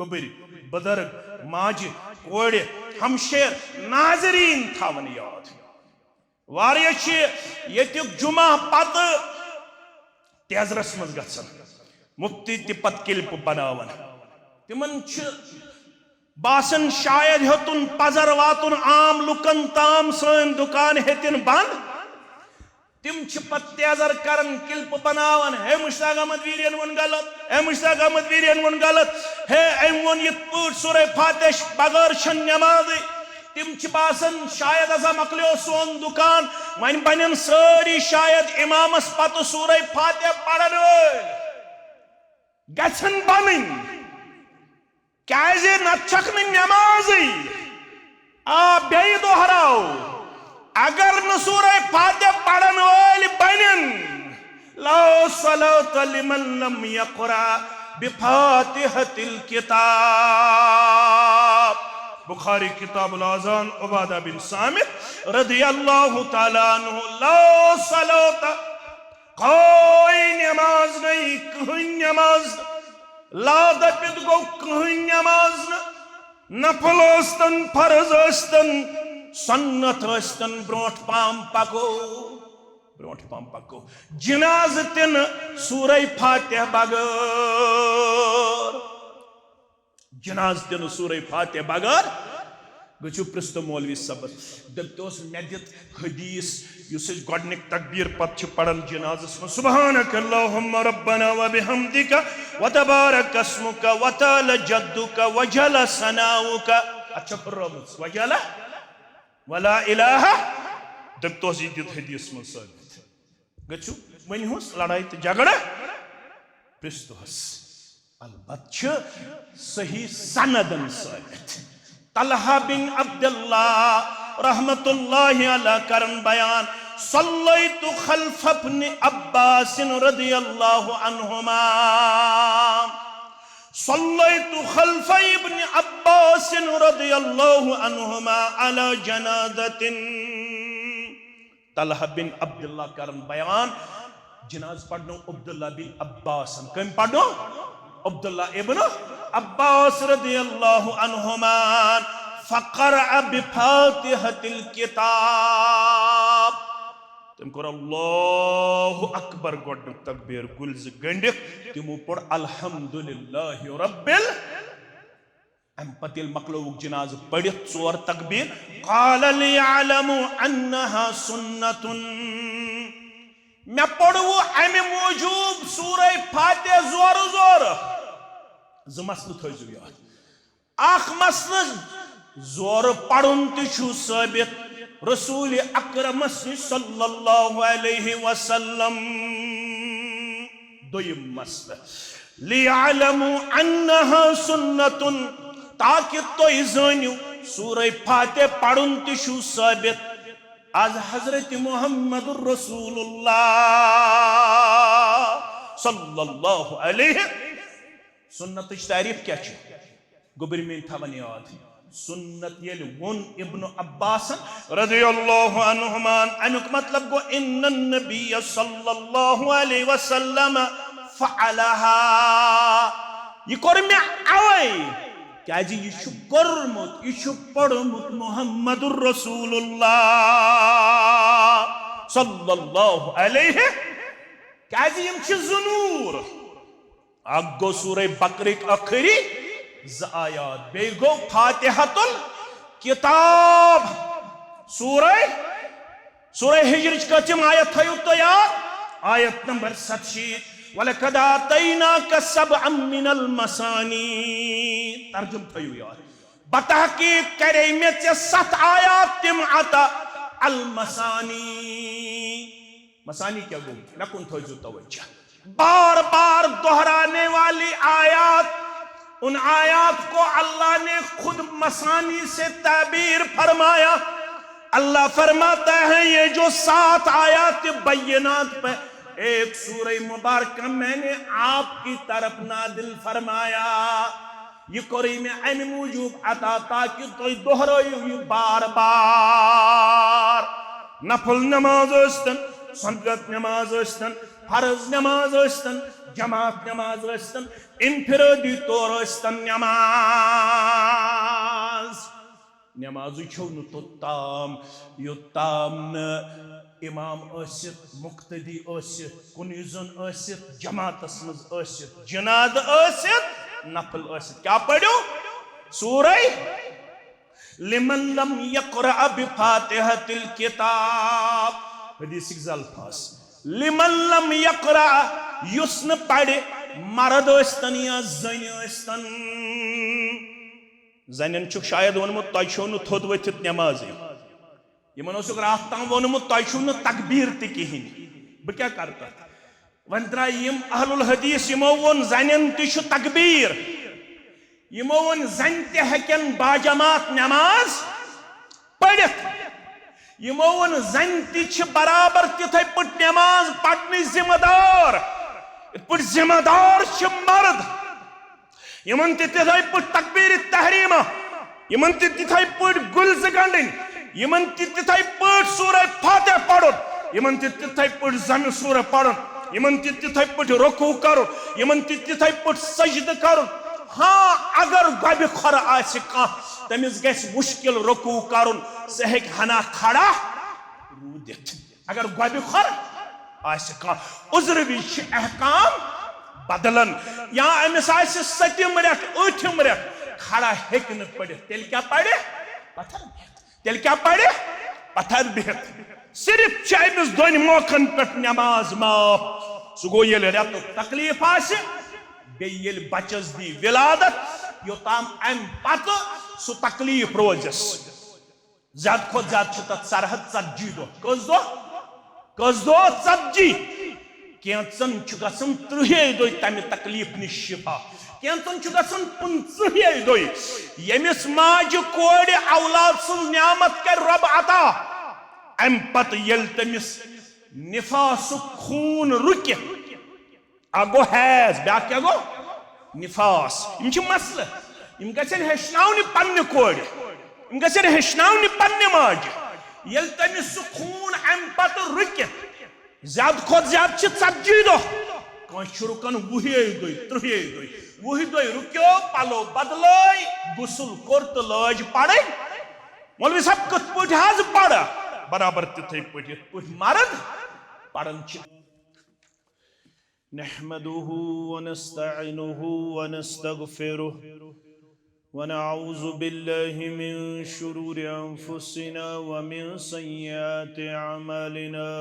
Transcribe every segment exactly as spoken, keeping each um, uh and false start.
گوٚبٕرۍ، بُزرگ، ماجہِ، کورِ، ہمشیر، ناظریٖن تھاوان یاد۔ واریاہ چھِ ییٚتیُک جمعہ پتہٕ تیزرس منٛز گژھان، مفتی تہِ پتہٕ کلپہٕ بناوان۔ تِمن چھِ باسان شاید ہیوٚتُن پزر واتُن عام لُکن تام، سٲنۍ دُکان ہیٚتِن بنٛد۔ تِم چھِ پتہٕ تیزر کران، کلپہٕ بناوان، "ہے مشتاق احمد ویرین ووٚن غلط، ہے مشتاق احمد ویرین ووٚن غلط، ہے أمۍ ووٚن یِتھ پٲٹھۍ سورہ فاتحہ بغٲر چھَنہٕ نٮ۪مازٕے۔" تِم چھِ باسان شاید ہسا مۄکلیو سون دُکان، وۄنۍ بنن سٲری شاید امامس پتہٕ سورہ فاتحہ پرن وٲلۍ۔ گژھن بنٕنۍ، کیازِ نتہٕ چھکھ نہٕ نٮ۪مازٕے۔ آ، بیٚیہِ دۄہراو، اگر نہٕ سورہ فاتحہ پرن وٲلۍ بنن، لا صلاة لمن لم يقرأ بفاتحة الكتاب۔ بخاری کتاب الاذان، عبادہ بن صامت رضی اللہ تعالیٰ عنہ، لا صلاة، کوئی نماز نہیں، کہیں نماز نہ۔ لا دپت گو کہیں نماز نہ، نفل ٲستن، فرض ٲستن، سنت ٲستن، برونٹھ پام پکو، برونٹھ پام پکو۔ جناز تہِ نہٕ سورہ فاتحہ بغٲر۔ جناز تہِ نہٕ سورہ فاتحہ بغٲر۔ گٔژھِو پرٛژھتو مولوی صٲبس۔ دٔپتوس، مےٚ دِتھ حدیث، یُس أسۍ گۄڈٕنِک تکبیر پتہٕ چھِ پران جنازس منٛز، سبحانک اللہم ربنا و بحمدک و تبارک اسمک و تعالی جدک و جل ثناؤک۔ اتھ چھا پھرٲومٕژ و جل و لا الہ؟ دٔپتوس، یہِ دِتھ حدیث منٛز ثٲبت۔ گٔژھِو، ؤنۍ ہُس لڑٲے تہٕ جھگڑٕ پرٛژھتوس۔ البتہ چھِ صحیح سندن ثٲبت۔ طلحہ بن عبداللہ رحمت اللہ علیہ کرن بیان، صلیت خلف ابن عباس رضی اللہ عنہما، صلیت خلف ابن عباس رضی اللہ عنہما علی جنازۃ۔ طلحہ بن عبداللہ کرن بیان، جناز پرنو عبداللہ بن عباسن۔ کٔمۍ پرنو؟ عبداللہ ابن عباس رضی اللہ عنہما۔ فقرأ بفاتحة الكتاب۔ تٔمۍ کوٚر اللہ اکبر، گۄڈٕنیُک تکبیر، کُلۍ زٕ گٔنڈِتھ، تِمو پوٚر الحمدللہ رب ال-، امہِ پتہٕ ییٚلہِ مۄکلووُکھ جنازٕ پٔرِتھ ژور تکبیر، قال لیعلموا انہا سنة۔ مےٚ پوٚرُو امہِ موٗجوٗب سورہ فاتحہ زورٕ زورٕ۔ زٕ مسلہٕ تھٲیزیو یاد۔ اکھ مسلہٕ، زورٕ پرُن تہِ چھُ ثٲبت رسول اکرمس نِش صلی اللہ علیہ وسلم۔ دوٚیِم مسلہٕ، لیعلموا انہا سنة، تاکہ تُہۍ زٲنِو سورہ فاتحہ پرُن تہِ چھُ ثٲبت از حضرت محمد رسول اللہ صلی اللہ علیہ۔ سنتٕچ تعریف کیٛاہ چھِ؟ گوٚبرۍ میٛٲنۍ تھاوان یاد۔ سنت ییٚلہِ ووٚن ابن عباسن رضی اللہ عنہما، امیُک مطلب گوٚو، ان النبی صلی اللہ علیہ وسلم فعلها۔ یہِ کوٚر مےٚ اوے، کیازِ یہِ چھُ کوٚرمُت، یہِ چھُ پوٚرمُت محمد رسول اللہ صلی اللہ علیہ۔ کیازِ یِم چھِ زٕ نوٗر۔ اکھ گوٚو سورہ بقرٕکۍ ٲخری زٕ آیات، بیٚیہِ گوٚو فاتحۃ الکتاب۔ سورہ، سورہ ہجرٕچ کٔژِم آیت تھٲیِو تُہۍ یاد؟ آیت نمبر ستشیٖتھ۔ وَلَقَدْ آتَيْنَاكَ سَبْعًا مِنَ الْمَثَانِي۔ ترجمہٕ تھٲیِو یاد۔ بتحقیق کرے مےٚ ژےٚ ستھ آیات تِم عطا۔ المثانی۔ مثانی کیا گوٚو؟ مےٚ کُن تھٲیزیو توجہ۔ بار بار دہرانے والی آیات، ان آیات کو اللہ نے خود مثانی سے تعبیر فرمایا۔ اللہ فرماتا ہے، یہ جو سات آیات بینات پہ ایک سورہ مبارکہ میں نے آپ کی طرف نازل فرمایا، یہ کوٚرُے مےٚ امہِ موٗجوٗب عطا تاکہ تُہۍ دۄہرٲیِو یہِ بار بار۔ نفل نماز ٲسۍتن، سنت نماز ٲسۍتن، فرض نماز ٲسۍتن، جماعت نماز ٲسۍتن، انفرٲدی طور ٲسۍتن نماز۔ نمازٕے چھو نہٕ توٚتام، یوٚتام نہٕ امام ٲسِتھ، مقتدی ٲسِتھ، کُنُے زوٚن ٲسِتھ، جماعتس منٛز ٲسِتھ، جناد ٲسِتھ، نفل ٲسِتھ۔ کیٛاہ پٔرِو؟ سورہ لمن لم یقرأ بفاتحة الکتاب۔ حدیثٕکۍ زٕ الفاظ۔ لمن لم یقرأ، یُس نہٕ پرِ، مرد ٲسۍتن یا زٔنۍ ٲسۍتن۔ زنٮ۪ن چھُکھ شاید ووٚنمُت، "تۄہہِ چھو نہٕ تھوٚد ؤتھِتھ نٮ۪مازٕے۔" یِمن اوسُکھ راتھ تام ووٚنمُت، "تۄہہِ چھُو نہٕ تکبیٖر تہِ کِہیٖنۍ۔" بہٕ کیٛاہ کرٕ تتھ؟ وۄنۍ درٛاے یِم اہل الحدیث، یِمو ووٚن، زنٮ۪ن تہِ چھُ تکبیٖر۔ یِمو ووٚن، زنہِ تہِ ہیٚکن باجماعت نماز پٔرِتھ۔ یِمو ووٚن، زنہِ تہِ چھِ برابر تِتھے پٲٹھۍ نماز پرنٕچ ذمہ دار، یِتھ پٲٹھۍ ذمہ دار چھِ مرد۔ یِمن تہِ تِتھے پٲٹھۍ تکبیٖر تحریمہ، یِمن تہِ تِتھے پٲٹھۍ گُلۍ زٕ گنڈٕنۍ، یِمن تہِ تِتھے پٲٹھۍ سورہ فاتحہ پرُن، یِمن تہِ تِتھے پٲٹھۍ زمہِ سورہ پرُن، یِمن تہِ تِتھے پٲٹھۍ رکوع کرُن، یِمن تہِ تِتھے پٲٹھۍ سجدٕ کرُن۔ ہاں، اگر گۄبہِ کھۄرٕ آسہِ کانٛہہ، تٔمِس گژھِ مُشکِل رکوع کرُن، سُہ ہیٚکہِ ہنا کھڑا روٗدِتھ۔ اگر گۄبہِ کھۄر آسہِ کانٛہہ، عذرٕ وِزِ چھِ احکام بدلن۔ یا أمِس آسہِ سٔتِم رٮ۪تھ، ٲٹھِم رٮ۪تھ، کھڑا ہیٚکہِ نہٕ پٔرِتھ، تیٚلہِ کیٛاہ پرِ؟ پتھر بِہِتھ۔ تیٚلہِ کیٛاہ پرِ؟ پتھر بِہِتھ۔ صرف چھِ أمِس دۄن موقعن پٮ۪ٹھ نٮ۪ماز معاف۔ سُہ گوٚو، ییٚلہِ رٮ۪تُک تکلیف آسہِ، بیٚیہِ ییٚلہِ بچس دی ولادت، یوٚتام اَمہِ پتہٕ سُہ تکلیف روزٮ۪س۔ زیادٕ کھۄتہٕ زیادٕ چھِ تَتھ سرحد ژتجی دۄہ۔ کٔژ دۄہ؟ کٔژ دۄہ؟ ژتجی۔ کینٛژن چھُ گژھان ترٕٛہے دۄہہِ تَمہِ تکلیف نِش شفا، کینٛژن چھُ گژھان پٕنٛژٕہے دۄہہِ۔ ییٚمِس ماجہِ کورِ اولاد سٕنٛز نعمت کرِ رۄب عطا، اَمہِ پتہٕ ییٚلہِ تٔمِس نفاسُک خوٗن رُکہِ، اکھ گوٚو حیض، بیٛاکھ کیٛاہ گوٚو؟ نفاس۔ یِم چھِ مسلہٕ۔ یِم گژھن ہیٚچھناونہِ پننہِ کورِ۔ یِم گژھن ہیٚچھناونہِ پننہِ ماجہِ۔ ییٚلہِ تٔمِس سُہ خوٗن اَمہِ پتہٕ رُکہِ، زیادٕ کھۄتہٕ زیادٕ چھِ ژتجی دۄہ۔ کٲنٛسہِ چھُ رُکان وُہے دۄہہِ، ترٕٛہے دۄہہِ۔ وُہہِ دۄہہِ رُکیو، پلو بدلٲے، غسل کوٚر تہٕ لٲج پرٕنۍ۔ مولوی صٲب، کِتھ پٲٹھۍ حظ پرٕ؟ برابر تِتھے پٲٹھۍ، یِتھ پٲٹھۍ مرد پران چھِ۔ نحمده ونستعينه ونستغفره، ونعوذ بالله من شرور أنفسنا ومن سيئات أعمالنا.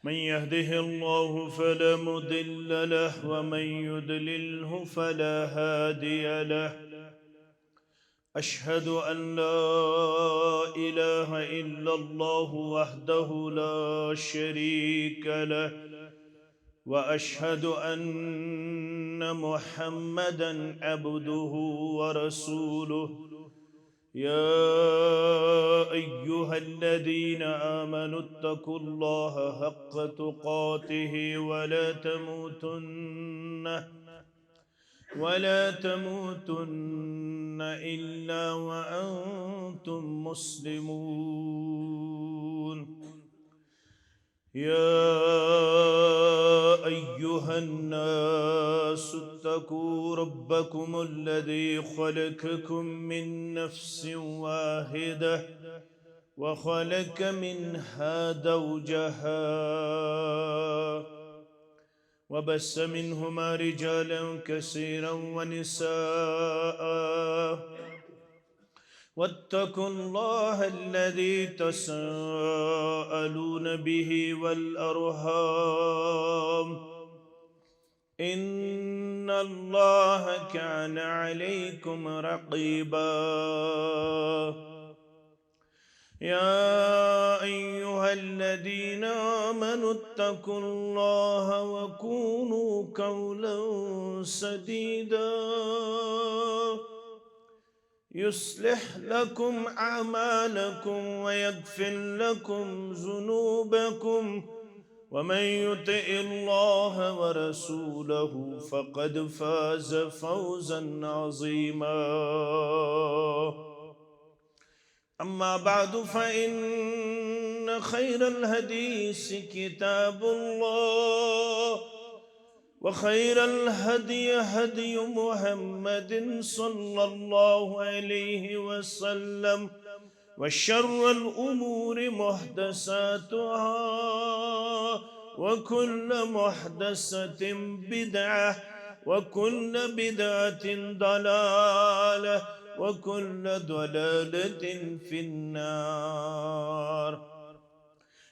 من يهده الله فلا مضل له، ومن يضلله فلا هادي له. أشهد أن لا إله إلا الله وحده لا شريك له، وأشهد أن محمدا عبده ورسوله. يا أيها الذين آمنوا اتقوا الله حق تقاته ولا تموتن ولا تموتن إلا وأنتم مسلمون. يا أيها الناس اتقوا ربكم الذي خلقكم من نفس واحدة وخلق منها زوجها وبث منهما رجالا كثيرا ونساء، واتقوا الله الذي تساءلون به والأرحام، إن الله كان عليكم رقيبا. يا أيها الذين آمنوا اتقوا الله وقولوا قولا سديدا يصلح لكم أعمالكم ويغفر لكم ذنوبكم ومن يطع الله ورسوله فقد فاز فوزا عظيما. أما بعد، فإن خير الحديث كتاب الله، وخير الهدي هدي محمد صلى الله عليه وسلم، وشر الأمور محدثاتها، وكل محدثة بدعة، وكل بدعة ضلالة، وكل ضلالة في النار.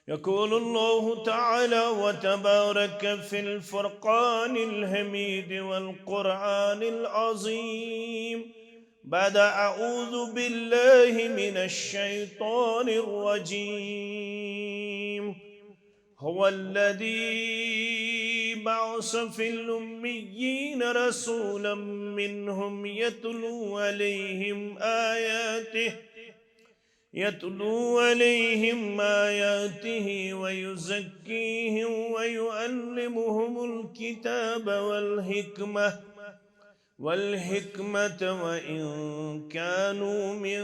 يقول الله تعالى وتبارك في الفرقان الحميد والقرآن العظيم بعد أعوذ بالله من الشيطان الرجيم. هو الذي بعث في الأميين رسولا منهم يتلو عليهم آياته يتلو عليهم آياته ويزكيهم ويعلمهم الكتاب والحكمة، والحكمة وإن كانوا من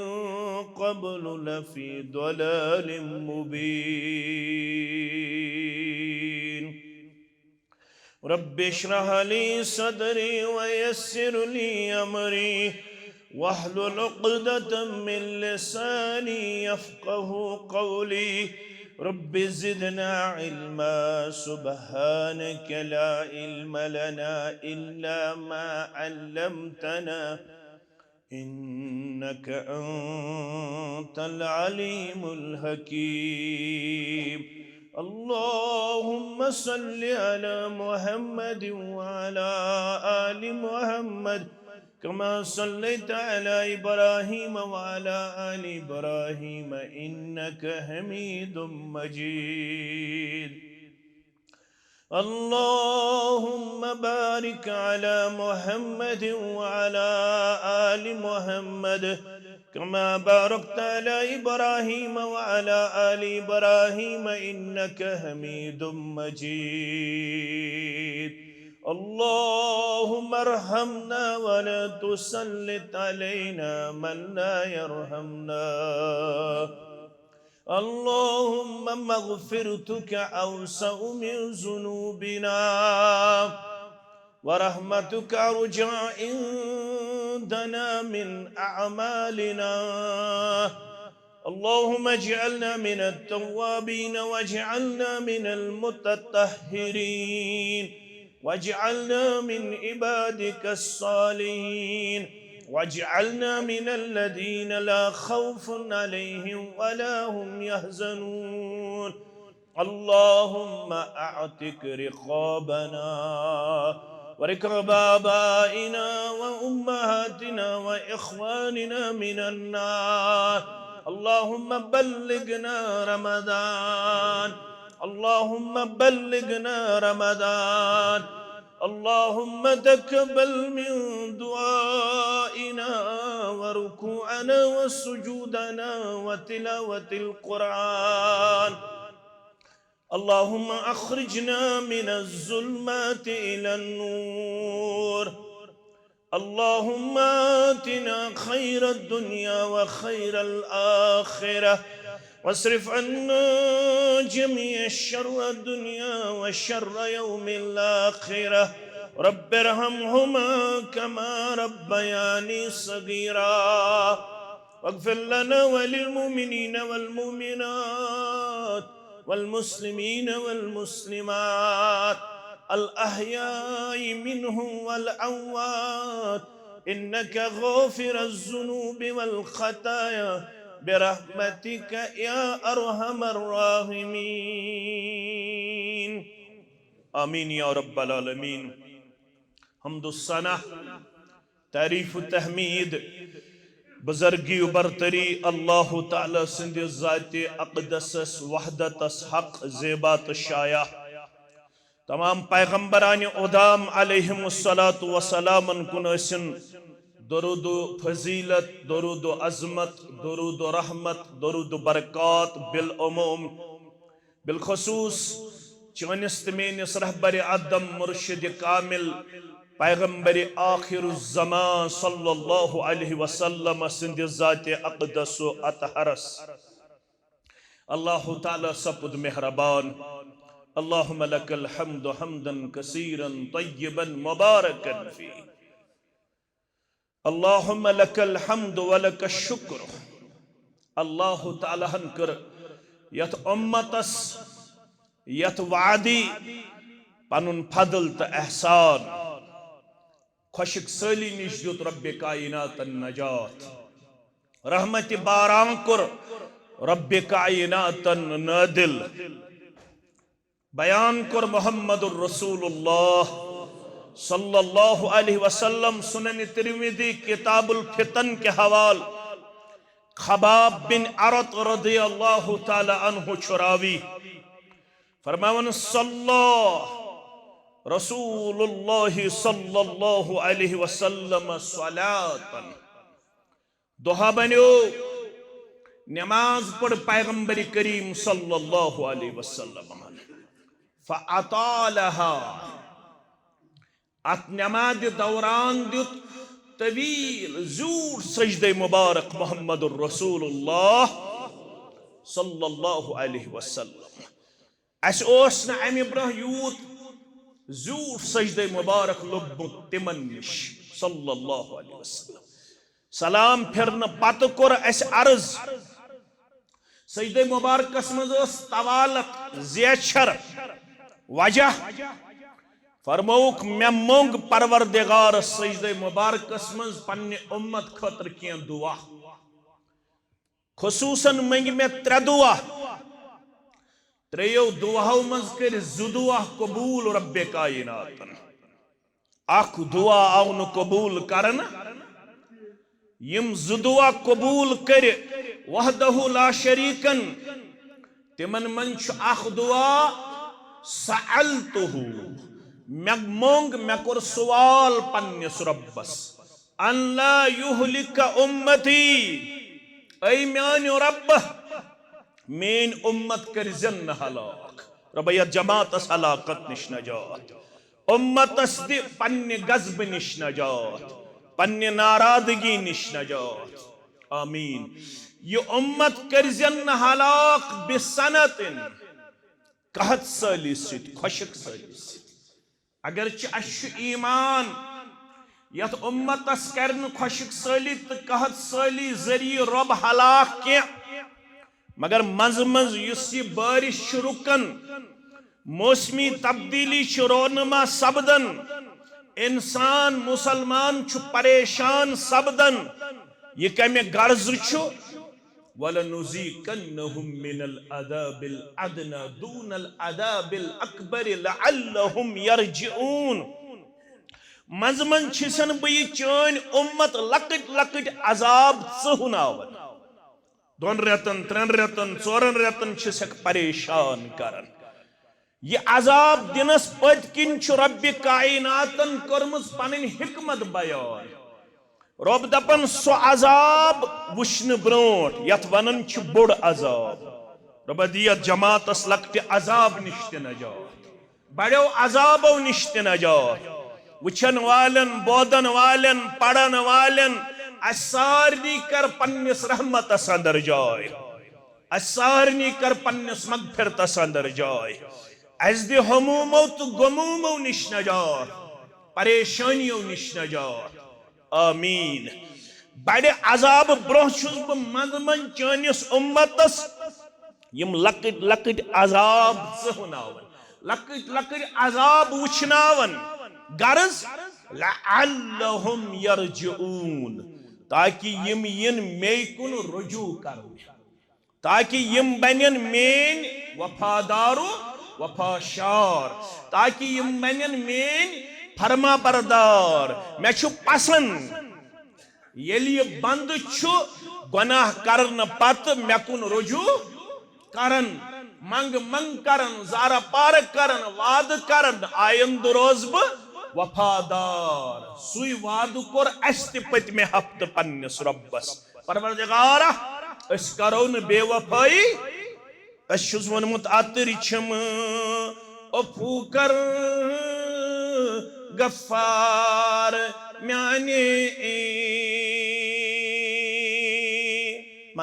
قبل لفي ضلال مبين. رب اشرح لي صدري ويسر لي أمري واحلل عقدة من لساني يفقه قولي. رب زدنا علما، سبحانك لا علم لنا إلا ما علمتنا، إنك أنت العليم الحكيم. اللهم صل على محمد وعلى آل محمد كما صليت على إبراهيم وعلى آل إبراهيم إنك حميد مجيد. اللهم بارك على محمد وعلى آل محمد كما باركت على إبراهيم وعلى آل إبراهيم إنك حميد مجيد. اللهم ارحمنا ولا تسلط علينا من لا يرحمنا. اللهم مغفرتك أوسع من ذنوبنا، ورحمتك أرجى عندنا من أعمالنا. اللهم اجعلنا من التوابين واجعلنا من المتطهرين واجعلنا من عبادك الصالحين واجعلنا من الذين لا خوف عليهم ولا هم يحزنون. اللهم أعتق رقابنا ورقاب آبائنا وأمهاتنا وإخواننا من النار. اللهم بلغنا رمضان. اللهم بلغنا رمضان. اللهم تقبل من دعائنا وركوعنا وسجودنا وتلاوة القرآن. اللهم أخرجنا من الظلمات إلى النور. اللهم آتنا خير الدنيا وخير الآخرة واصرف عنا جميع شر الدنيا وشر يوم الآخرة. رب ارحمهما كما ربياني صغيرا. واغفر لنا وللمؤمنين والمؤمنات والمسلمين والمسلمات الأحياء منهم والأموات إنك غافر الذنوب والخطايا برحمتك يا أرحم الراحمين. آمين يا رب العالمين. حمد و ثنا، تعریف و تحمید، بزرگی و برتری اللہ تعالیٰ سٕنٛدِ ذاتِ اقدسس، وحدتس حق، زیبا تہٕ شایع۔ تمام پیغمبرانِ اعظم علیہم الصلوۃ والسلامن کُن ٲسِن درود و فضیلت، درود و عظمت، درود و رحمت، درود و برکات بالعموم۔ بالخصوص چٲنِس تہٕ میٲنِس رہبرِ اعظم مرشدِ کامل پیغمبرِ آخر الزمان صلی اللہ علیہ وسلم سٕنٛدِ ذاتِ اقدس و اطہرس۔ اللہ تعالیٰ سپُد مہربان۔ اللہم لک الحمد حمدا کثیرا طیبا مبارکا فیہ۔ اللہم لک الحمد ولک الشکر۔ اللہ تعالیٰ ہن کٔر یتھ امتس، یتھ وادی پنُن فضل تہٕ احسان۔ خۄشک سٲلی نِش دیُت رب کائناتن نجات۔ رحمت باران کوٚر رب کائناتن نادل۔ بیان کوٚر محمد الرسول اللہ صلی اللہ علیہ وسلم، سنن ترمذی، کتاب الفتن کے حوال۔ خباب بن ارت رضی اللہ تعالی عنہ چھُ راوی۔ فرماوان، صلی رسول اللہ صلی اللہ علیہ وسلم صلاة۔ دۄہا بنیو، نماز پٔر پیغمبر کریم صلی اللہ علیہ وسلم۔ فاطالها۔ ات نماز دوران دیت طویل زیوٗٹھ سجدے مبارک محمد الرسول اللہ صلی اللہ علیہ وسلم۔ اسہِ اوس نہٕ امہِ برونٛہہ یوٗت زیوٗٹھ سجدے مبارک لوٚبمُت تِمن نِش صلی اللہ علیہ وسلم۔ سلام پھرنہٕ پتہٕ کوٚر اسہِ عرض، سجدے مبارکس منٛز ٲس طوالت، زیچھر، وجہ۔ فرمووُکھ، مےٚ موٚنگ پروردگارس سجدے مبارکس منٛز پننہِ امت خٲطرٕ کینٛہہ دعا۔ خصوصاً منگۍ مےٚ ترٛےٚ دعا۔ ترٛیٚیو دعاہو منٛز کٔرۍ زٕ دعا قبول رب کائناتن۔ اکھ دعا آو نہٕ قبول کرنہٕ۔ یِم زٕ دعا قبول کٔرۍ وحدہ لا شریکن، تِمن منٛز چھُ اکھ دعا، سألتہ، مےٚ موٚنگ، مےٚ کوٚر سوال پننِس رۄبس، ان لا یہلک امتی، اے میانہِ رۄب، میٲنۍ امت کٔرزٮ۪ن نہٕ ہلاک۔ رۄبہ، یتھ جماعتس ہلاکت نِش نجات، امتس دِ پننہِ غضبہٕ نِش نجات، پننہِ ناراضگی نِش نجات۔ آمین۔ یہِ امت کٔرزٮ۪ن نہٕ ہلاک بسنتن، قحط سٲلی سۭتۍ، خۄشک سٲلی سۭتۍ۔ اگرچہ اسہِ چھُ ایمان، یتھ امتس کرِ نہٕ خۄشک سٲلی تہٕ قحط سٲلی ذٔریعہٕ رۄب ہلاک کینٛہہ، مگر منٛزٕ منٛزٕ یُس یہِ بارش چھِ رُکان، موسمی تبدیلی چھِ رونما سپدان، انسان مسلمان چھُ پریشان سپدان۔ یہِ کمہِ غرضہٕ چھُ؟ وَلَنُذِيقَنَّهُم مِّنَ الْعَذَابِ الْأَدْنَىٰ دُونَ الْعَذَابِ الْأَكْبَرِ لَعَلَّهُمْ يَرْجِعُونَ۔ منٛزٕ منٛزٕ چھِسن بہٕ یہِ چٲنۍ اُمت لۄکٕٹۍ لۄکٕٹۍ عذاب ژٕہُناوان۔ دۄن رٮ۪تن، ترٛٮ۪ن رٮ۪تن، ژورن رٮ۪تن چھِسکھ پریشان کران۔ یہِ عذاب دِنس پٔتۍ کِنۍ چھُ رۄبِ کائناتن کٔرمٕژ پنٕنۍ حکمت بیان۔ رۄب دپان، سُہ عذاب وٕچھنہٕ برونٛٹھ، یتھ ونان چھِ بوٚڑ عذاب۔ رۄبہ، دِ یتھ جماعتس لۄکٹہِ عذاب نِش تہِ نجات، بڑیو عذابو نِش تہِ نجات۔ وٕچھن والٮ۪ن، بوزن والٮ۪ن، پرن والٮ۪ن، اسہِ سارنٕے کر پننِس رحمتس اندر جاے۔ اسہِ سارنٕے کر پننِس مغفرتس اندر جاے۔ اسہِ دِ ہمومو تہٕ غمومو نِش نجات، پریشانیو نِش نجات۔ آمین۔ بڑِ عذاب برونٛہہ چھُس بہٕ منٛزٕ منٛزٕ چٲنِس اُمتس یِم لۄکٕٹۍ لۄکٕٹۍ عذاب ژٕہناوان، لۄکٕٹۍ لۄکٕٹۍ عذاب وٕچھناوان۔ غرض، لعلہم یرجعون، تاکہ یِم یِن مے کُن رجوع کرنہِ۔ تاکہ یِم بنن میٲنۍ وفادار و وفاشار، تاکہ یِم بنن میٲنۍ فرما بردار۔ مےٚ چھُ پسند ییٚلہِ یہِ بندٕ چھُ گۄناہ کرنہٕ پتہٕ مےٚ کُن رجوع کران، منگ منگ کران، زارہ پارہ کران، وعدٕ کران، آیندٕ روزٕ بہٕ وفادار۔ سُے وعدٕ کوٚر اسہِ تہِ پٔتمہِ ہفتہٕ پننِس رۄبس۔ پروردگارا، أسۍ کرو نہٕ بے وفٲیی۔ اَسہِ چھُس ووٚنمُت، عطر چھِم عفو کر غفار میانہِ۔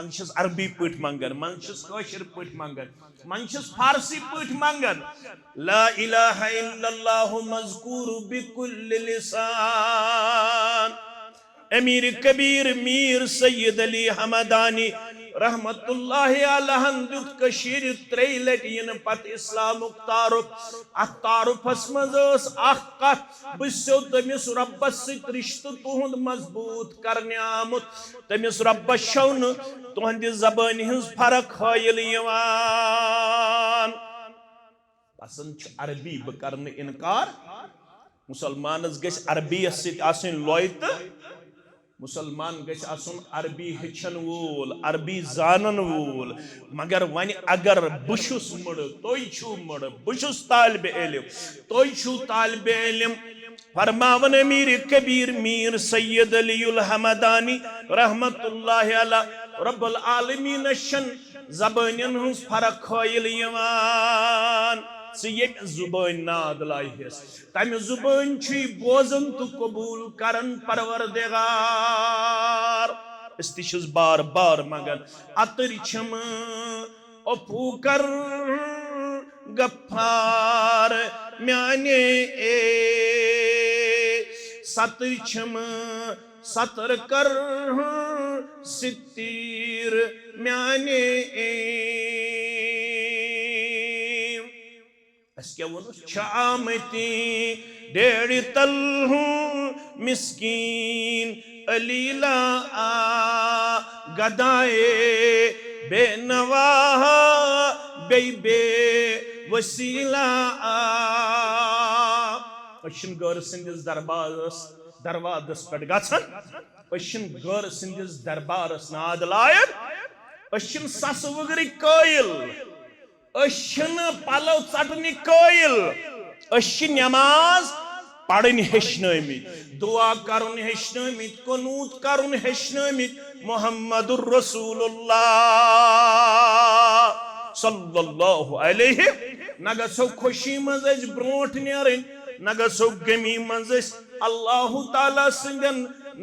منٛز چھِس عربی پٲٹھۍ منٛگان، منٛز چھِس کٲشِر پٲٹھۍ منٛگان، منٛز چھِس فارسی پٲٹھۍ منٛگان۔ لا الہ الا اللہ مذکور بکل لسان۔ امیر کبیر میر سید علی حمدانی رحمت اللہ علیہن دیُت کٔشیٖرِ ترٛیٚیہِ لٹہِ یِنہٕ پتہٕ اسلامُک تعارُف۔ اتھ تعارُفس منٛز ٲس اکھ کتھ، بہٕ چھُسو تٔمِس رۄبس سۭتۍ رشتہٕ تُہُنٛد مضبوٗط کرنہِ آمُت۔ تٔمِس رۄبس چھَو نہٕ تُہنٛدِ زبٲنہِ ہٕنٛز فرق ہٲیِل یِوان۔ پسند چھُ عربی، بہٕ کرٕ نہٕ انکار۔ مسلمانس گژھِ عربی یس سۭتۍ آسٕنۍ لۄے تہٕ مسلمان گژھِ آسُن عربی ہیٚچھن وول، عربی زانن وول۔ مگر وۄنۍ اگر بہٕ چھُس مٕڑٕ، تُہۍ چھِو مٕڑٕ، بہٕ چھُس طالب علم، تُہۍ چھِو طالب علم، فرماون امیر کبیر میر سید علی الحمدانی رحمت اللہ علیہ، رب العالمینس چھن زبٲنین ہٕنٛز فرق ہٲیِل یِوان۔ ژٕ ییٚمہِ زبٲنۍ ناد لاہِس، تمہِ زبٲنۍ چھُے بوزان تہٕ قبول کران پروردگار۔ أسۍ تہِ چھِس بار بار منگان، عطر چھِم عفو کر غفار میانے اے، ستر چھم ستر کر ستیر میانے اے۔ اسہِ کیٛاہ ووٚنُس؟ چھِ آمٕتۍ ڈیڈِ تل ہُم مسکین علیلا آ گدائے بے نوا بیٚیہِ بے وسیلہ آ۔ أسۍ چھِنہٕ غٲر سٕنٛدِس دربارس، دروازس پٮ۪ٹھ گژھان، أسۍ چھِنہٕ غٲر سٕنٛدِس دربارس ناد لایان، أسۍ چھِنہٕ سسہٕ وٕگرٕکۍ قٲیِل۔ أسۍ چھِنہٕ پلو ژٹنٕکۍ قٲیِل، أسۍ چھِ نماز پرٕنۍ ہیٚچھنٲومٕتۍ، دعا کرُن ہیٚچھنٲومٕتۍ، قنوت کرُن ہیٚچھنٲومٕتۍ۔ محمد رسول اللہ صلی اللہ علیہ۔ نہ گژھو خوشی منٛز أسۍ برونٛٹھ نیرٕنۍ، نہ گژھو غمی منٛز أسۍ اللہ تعالیٰ سٕنٛدٮ۪ن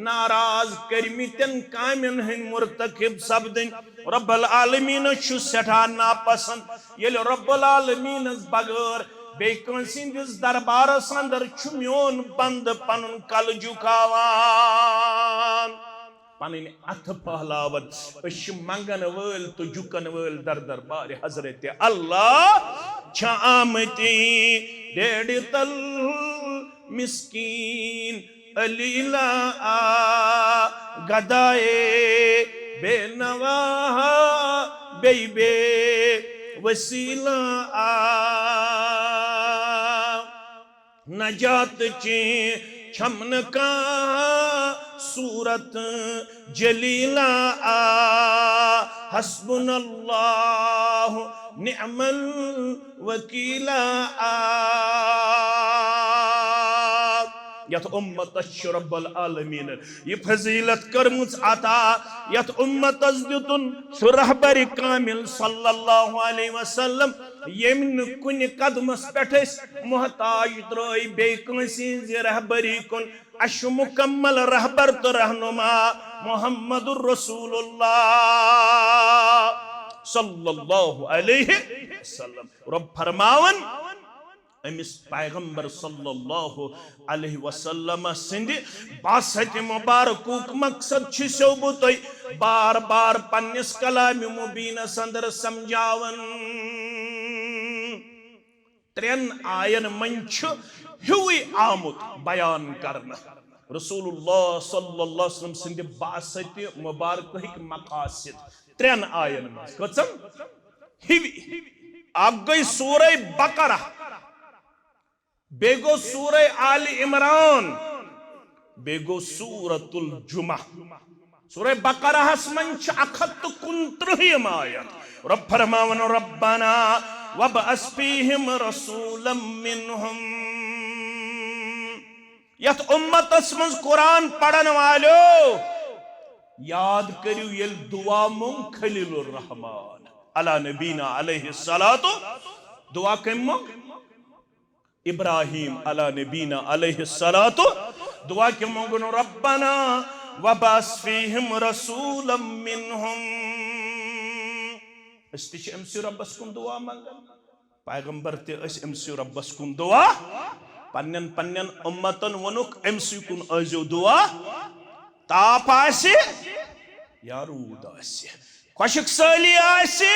ناراض کٔرمٕتٮ۪ن کامٮ۪ن ہٕنٛدۍ مرتکب سپدٕنۍ۔ رب العالمینس چھُ سٮ۪ٹھاہ ناپسند، ییٚلہِ رب العالمینس بغٲر بیٚیہِ کٲنٛسہِ ہٕنٛدِس دربارس اندر چھُ میون بندٕ پنُن کلہٕ جُکاوان، پنٕنۍ اتھٕ پھٔہلاوان۔ أسۍ چھِ منگن وٲلۍ تہٕ جُکن وٲلۍ در دربارِ حضرت اللہ۔ چھِ آمٕتۍ ڈیڈِ تل مسکین علیلا آ گدائے بے نوا بیٚیہِ بے وسیلہ آ۔ نجات چی چھمن کا صورت جلیلہ آ، حسبنا اللہ نعم الوکیلہ آ۔ یتھ امتس چھِ رب العالمینن یہِ فضیلت کٔرمٕژ عطا، یتھ امتس دیُتُن سُہ رہبر کامل صلی اللہ علیہ وسلم، ییٚمۍ نہٕ کُنہِ قدمس پٮ۪ٹھ أسۍ محتاج ترٲے بیٚیہِ کٲنٛسہِ ہٕنٛزِ رہبری کُن۔ اَسہِ چھُ مکمل رہبر تہٕ رہنما محمد رسول اللہ صلی اللہ علیہ وسلم۔ رب فرماون، أمِس پیغمبر صلی اللہ علیہ وسلم سٕنٛدِ بعثت مبارکُک مقصد چھُ سو بہٕ تۄہہِ بار بار پننِس کلامِ مبینس اندر سمجھاوان۔ ترٛٮ۪ن آین منٛز چھُ ہیوٗے آمُت بیان کرنہٕ۔ رسول اللہ صلی اللہ علیہ وسلم سٕنٛدِ بعثت مبارکٕکۍ مقاصد ترٛٮ۪ن آین منٛز۔ کٔژن؟ ہِوی۔ اکھ گٔے سورہ بقرہ، بیٚیہِ گوٚو سورہ آل عمران، بیٚیہِ گوٚو سورۃ الجمعہ۔ سورہ بقرہس منٛز چھِ اکھ ہتھ تہٕ کُنترٕہِم آیت۔ رب فرماوان، ربنا وابعث فیہم رسولا منہم۔ یتھ امتس منٛز قرآن پرن والیو، یاد کٔرِو ییٚلہِ دعا مۄنگ خلیل الرحمان علی نبینا علیہ الصلوۃ، دعا کٔمۍ مۄنگ؟ ابراہیم علی نبینا علیہ الصلوۃ، دعا کٔمۍ مۄنگُن؟ ربنا وابعث فیہم رسولا منہم۔ أسۍ تہِ چھِ أمۍ سٕے رۄبَس کُن دُعا منٛگان۔ پیغمبر تہِ ٲسۍ أمۍ سٕے رۄبَس کُن دُعا۔ پننٮ۪ن پننٮ۪ن اُمتَن ووٚنُکھ، أمۍ سٕے کُن ٲسۍزیو دُعا۔ تاپھ آسہِ یا روٗد آسہِ، خۄشک سٲلی آسہِ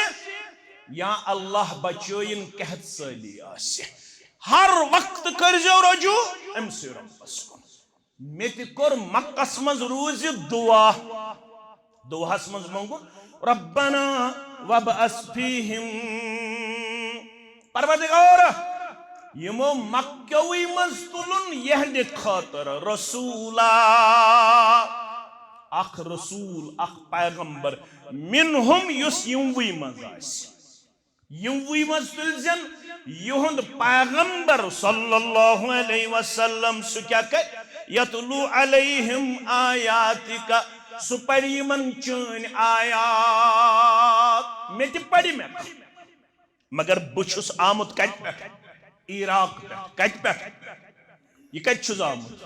یا اللہ بچٲیِن قحط سٲلی آسہِ، ہر وقت کٔرۍزیو رجوع أمۍ سٕے رۄبَس کُن۔ مےٚ تہِ کوٚر مکس منٛز روٗزِتھ دُعا۔ دُعاہس منٛز مونٛگُن، ربنا وابعث فیہم، پروردگار، یِمو مکیوٕے منٛز تُلُن یِہنٛدِ خٲطرٕ رسولا، اکھ رسول، اکھ پیغمبر، منہم، یُس یِموٕے منٛز آسہِ۔ یِموٕے منٛز تُلزٮ۪ن یِہُنٛد پیغمبر صلی اللہ علیہ وسلم۔ سُہ کیٛاہ کرِ؟ یتلو علیہم آیاتک، سُہ پرِ یِمن چٲنۍ آیات۔ مےٚ تہِ پرِ مےٚ۔ مگر بہٕ چھُس آمُت کتہِ پٮ۪ٹھ؟ عراق پٮ۪ٹھ۔ کتہِ پٮ۪ٹھ؟ یہِ کتہِ چھُس آمُت؟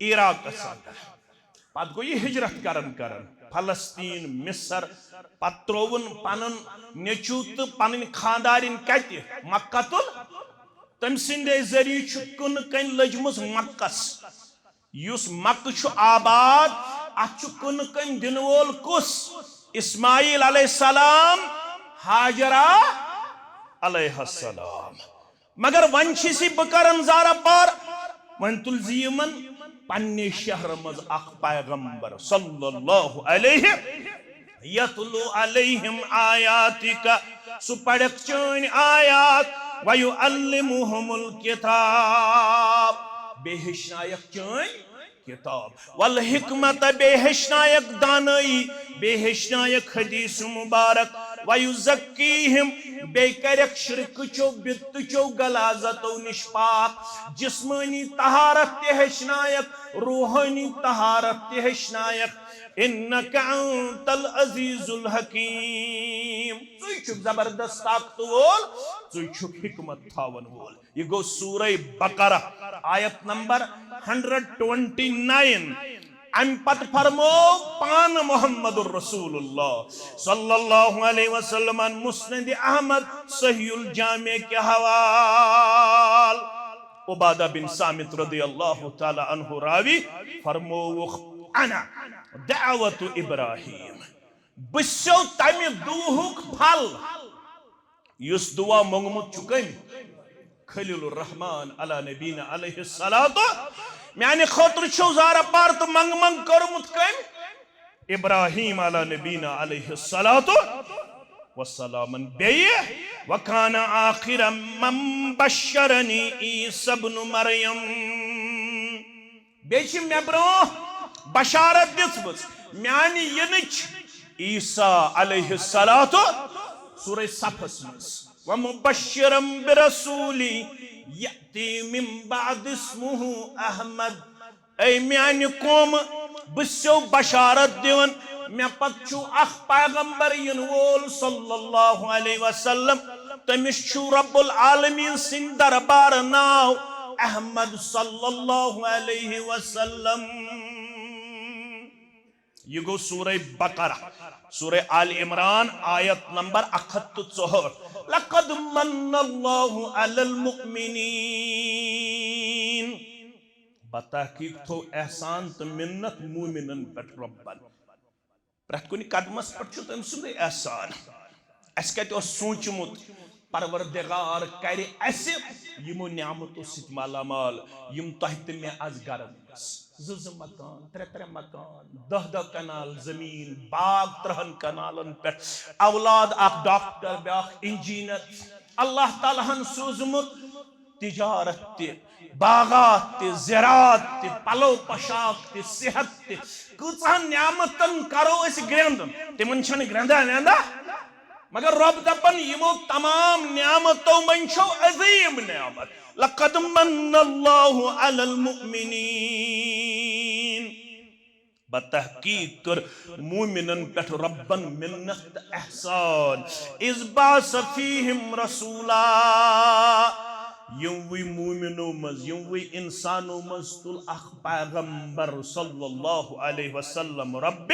عراقس اندر۔ پتہٕ گوٚو یہِ ہجرت کران کران فلسطین، مصر، پتہٕ ترٛووُن پنُن نیٚچو تہٕ پنٕنۍ خاندارِنۍ کتہِ؟ مکہ تُل۔ تٔمۍ سٕنٛدے ذٔریعہٕ چھُ کُنہٕ کٔنۍ لٔجمٕژ مکس۔ یُس مکہ چھُ آباد، اتھ چھُ کُنہٕ کٔنۍ دِنہٕ وول کُس؟ اسماعیل علیہ السلام، ہاجرہ علیہ السلام۔ مگر وۄنۍ چھِ سی بہٕ کران زارہ پار، وۄنۍ تُل زِ یِمن پننہِ شہرٕ منٛز اکھ پیغمبر صلی اللہ علیہ، یتلو علیہم آیاتک، سُہ پرکھ چٲنۍ آیات، ویعلمہم الکتاب، بیٚیہِ ہیٚچھنایکھ چٲنۍ کتاب، والحکمت، بیٚیہِ ہیٚچھنایکھ دانٲیی، بیٚیہِ ہیٚچھنایکھ حدیث مبارک، ویزکیہم، بیٚیہِ کرکھ شرکہٕ چو بدعتہٕ چو غلاظتو نِش پاک، جسمٲنی طہارت تہِ ہیٚچھنایکھ، روحٲنی طہارت تہِ ہیٚچھنایکھ۔ انک انت العزیز الحکیم، ژٕے چھُکھ زبردست طاقتہٕ وول، ژٕے چھُکھ حکمت تھاون وول۔ یہِ گوٚو سورہ بقرہ، آیت نمبر ہنڈریڈ ٹوینٹی نائن۔ امہِ پتہٕ فرموو پانہٕ محمد رسول اللہ صلی اللہ علیہ وسلمن مسند احمد صحیح الجامع کہِ حوال۔ عبادہ بن صامت رضی اللہ تعالی عنہ راوی، فرمووُکھ، انا دعوت ابراہیم، بہٕ چھُسو تمہِ دُعہُک پھل۔ یُس دُعا مونٛگمُت چھُ کٔمۍ؟ خلیل الرحمان علی نبینا علیہ الصلوۃ۔ میانہِ خٲطرٕ چھُو زارہ پار تہٕ منٛگ منٛگ کوٚرمُت کٔمۍ؟ ابراہیم علی نبینا علیہ الصلوۃ والسلام۔ بیٚیہِ، وکان آخر من بشرنی عیسی ابن مریم۔ بیٚیہِ چھِ مےٚ برونٛہہ بشارت دِژمٕژ میانہِ یِنٕچ عیسیٰ علیہ الصلوۃ، سورہ صفس منٛز، ومبشرا برسول یأتی من بعد اسمہ احمد۔ اے میانہِ قومہٕ، بہٕ چھُسو بشارت دِوان، مےٚ پتہٕ چھُ اکھ پیغمبر یِنہٕ وول صلی اللہ علیہ وسلم، تٔمِس چھُ رب العالمین سٕنٛدِ دربارٕ ناو احمد صلی اللہ علیہ وسلم۔ یہِ گوٚو سورہ بقرہ، سورہ آل عمران، آیت نمبر اکھ ہتھ تہٕ ژُہٲٹھ۔ لقد من اللہ علی المؤمنین۔ بتحقیق تھوٚو احسان تہٕ منت مومنن پٮ۪ٹھ رۄبن۔ پرٛٮ۪تھ کُنہِ قدمس پٮ۪ٹھ چھُ تٔمۍ سُنٛدُے احسان۔ اَسہِ کتہِ اوس سوٗنٛچمُت پروردگار کرِ اَسہِ یِمو نعمتو سۭتۍ مالا مال، یِم تۄہہِ تہٕ مےٚ از گرن منٛز۔ زٕ زٕ مکان، ترٛےٚ ترٛےٚ مکان، دَہ دَہ کنال زٔمیٖن، باغ ترٛہَن کنالن پٮ۪ٹھ، اولاد اکھ ڈاکٹر، بیٛاکھ انجینئر۔ اللہ تعالیٰ ہن سوٗزمُت تجارت تہِ، باغات تہِ، زراعت تہِ، پلو پوشاک تہِ، صحت تہِ۔ کۭژہن نعمتن کرو أسۍ گرٛنٛد؟ تِمن چھنہٕ گرٛنٛدا وینٛدا۔ مگر رۄب دپان، یِمو تمام نعمتو منٛز چھو عظیٖم نعمت، لقد من اللہ علی المؤمنین۔ بتحقیق کٔر مومنن پٮ۪ٹھ رۄبن منت تہٕ احسان۔ اذ بعث فیہم رسولا، یِموٕے مومنو منٛز، یِموٕے انسانو منٛز تُل اکھ پیغمبر صلی اللہ علیہ وسلم رۄبِ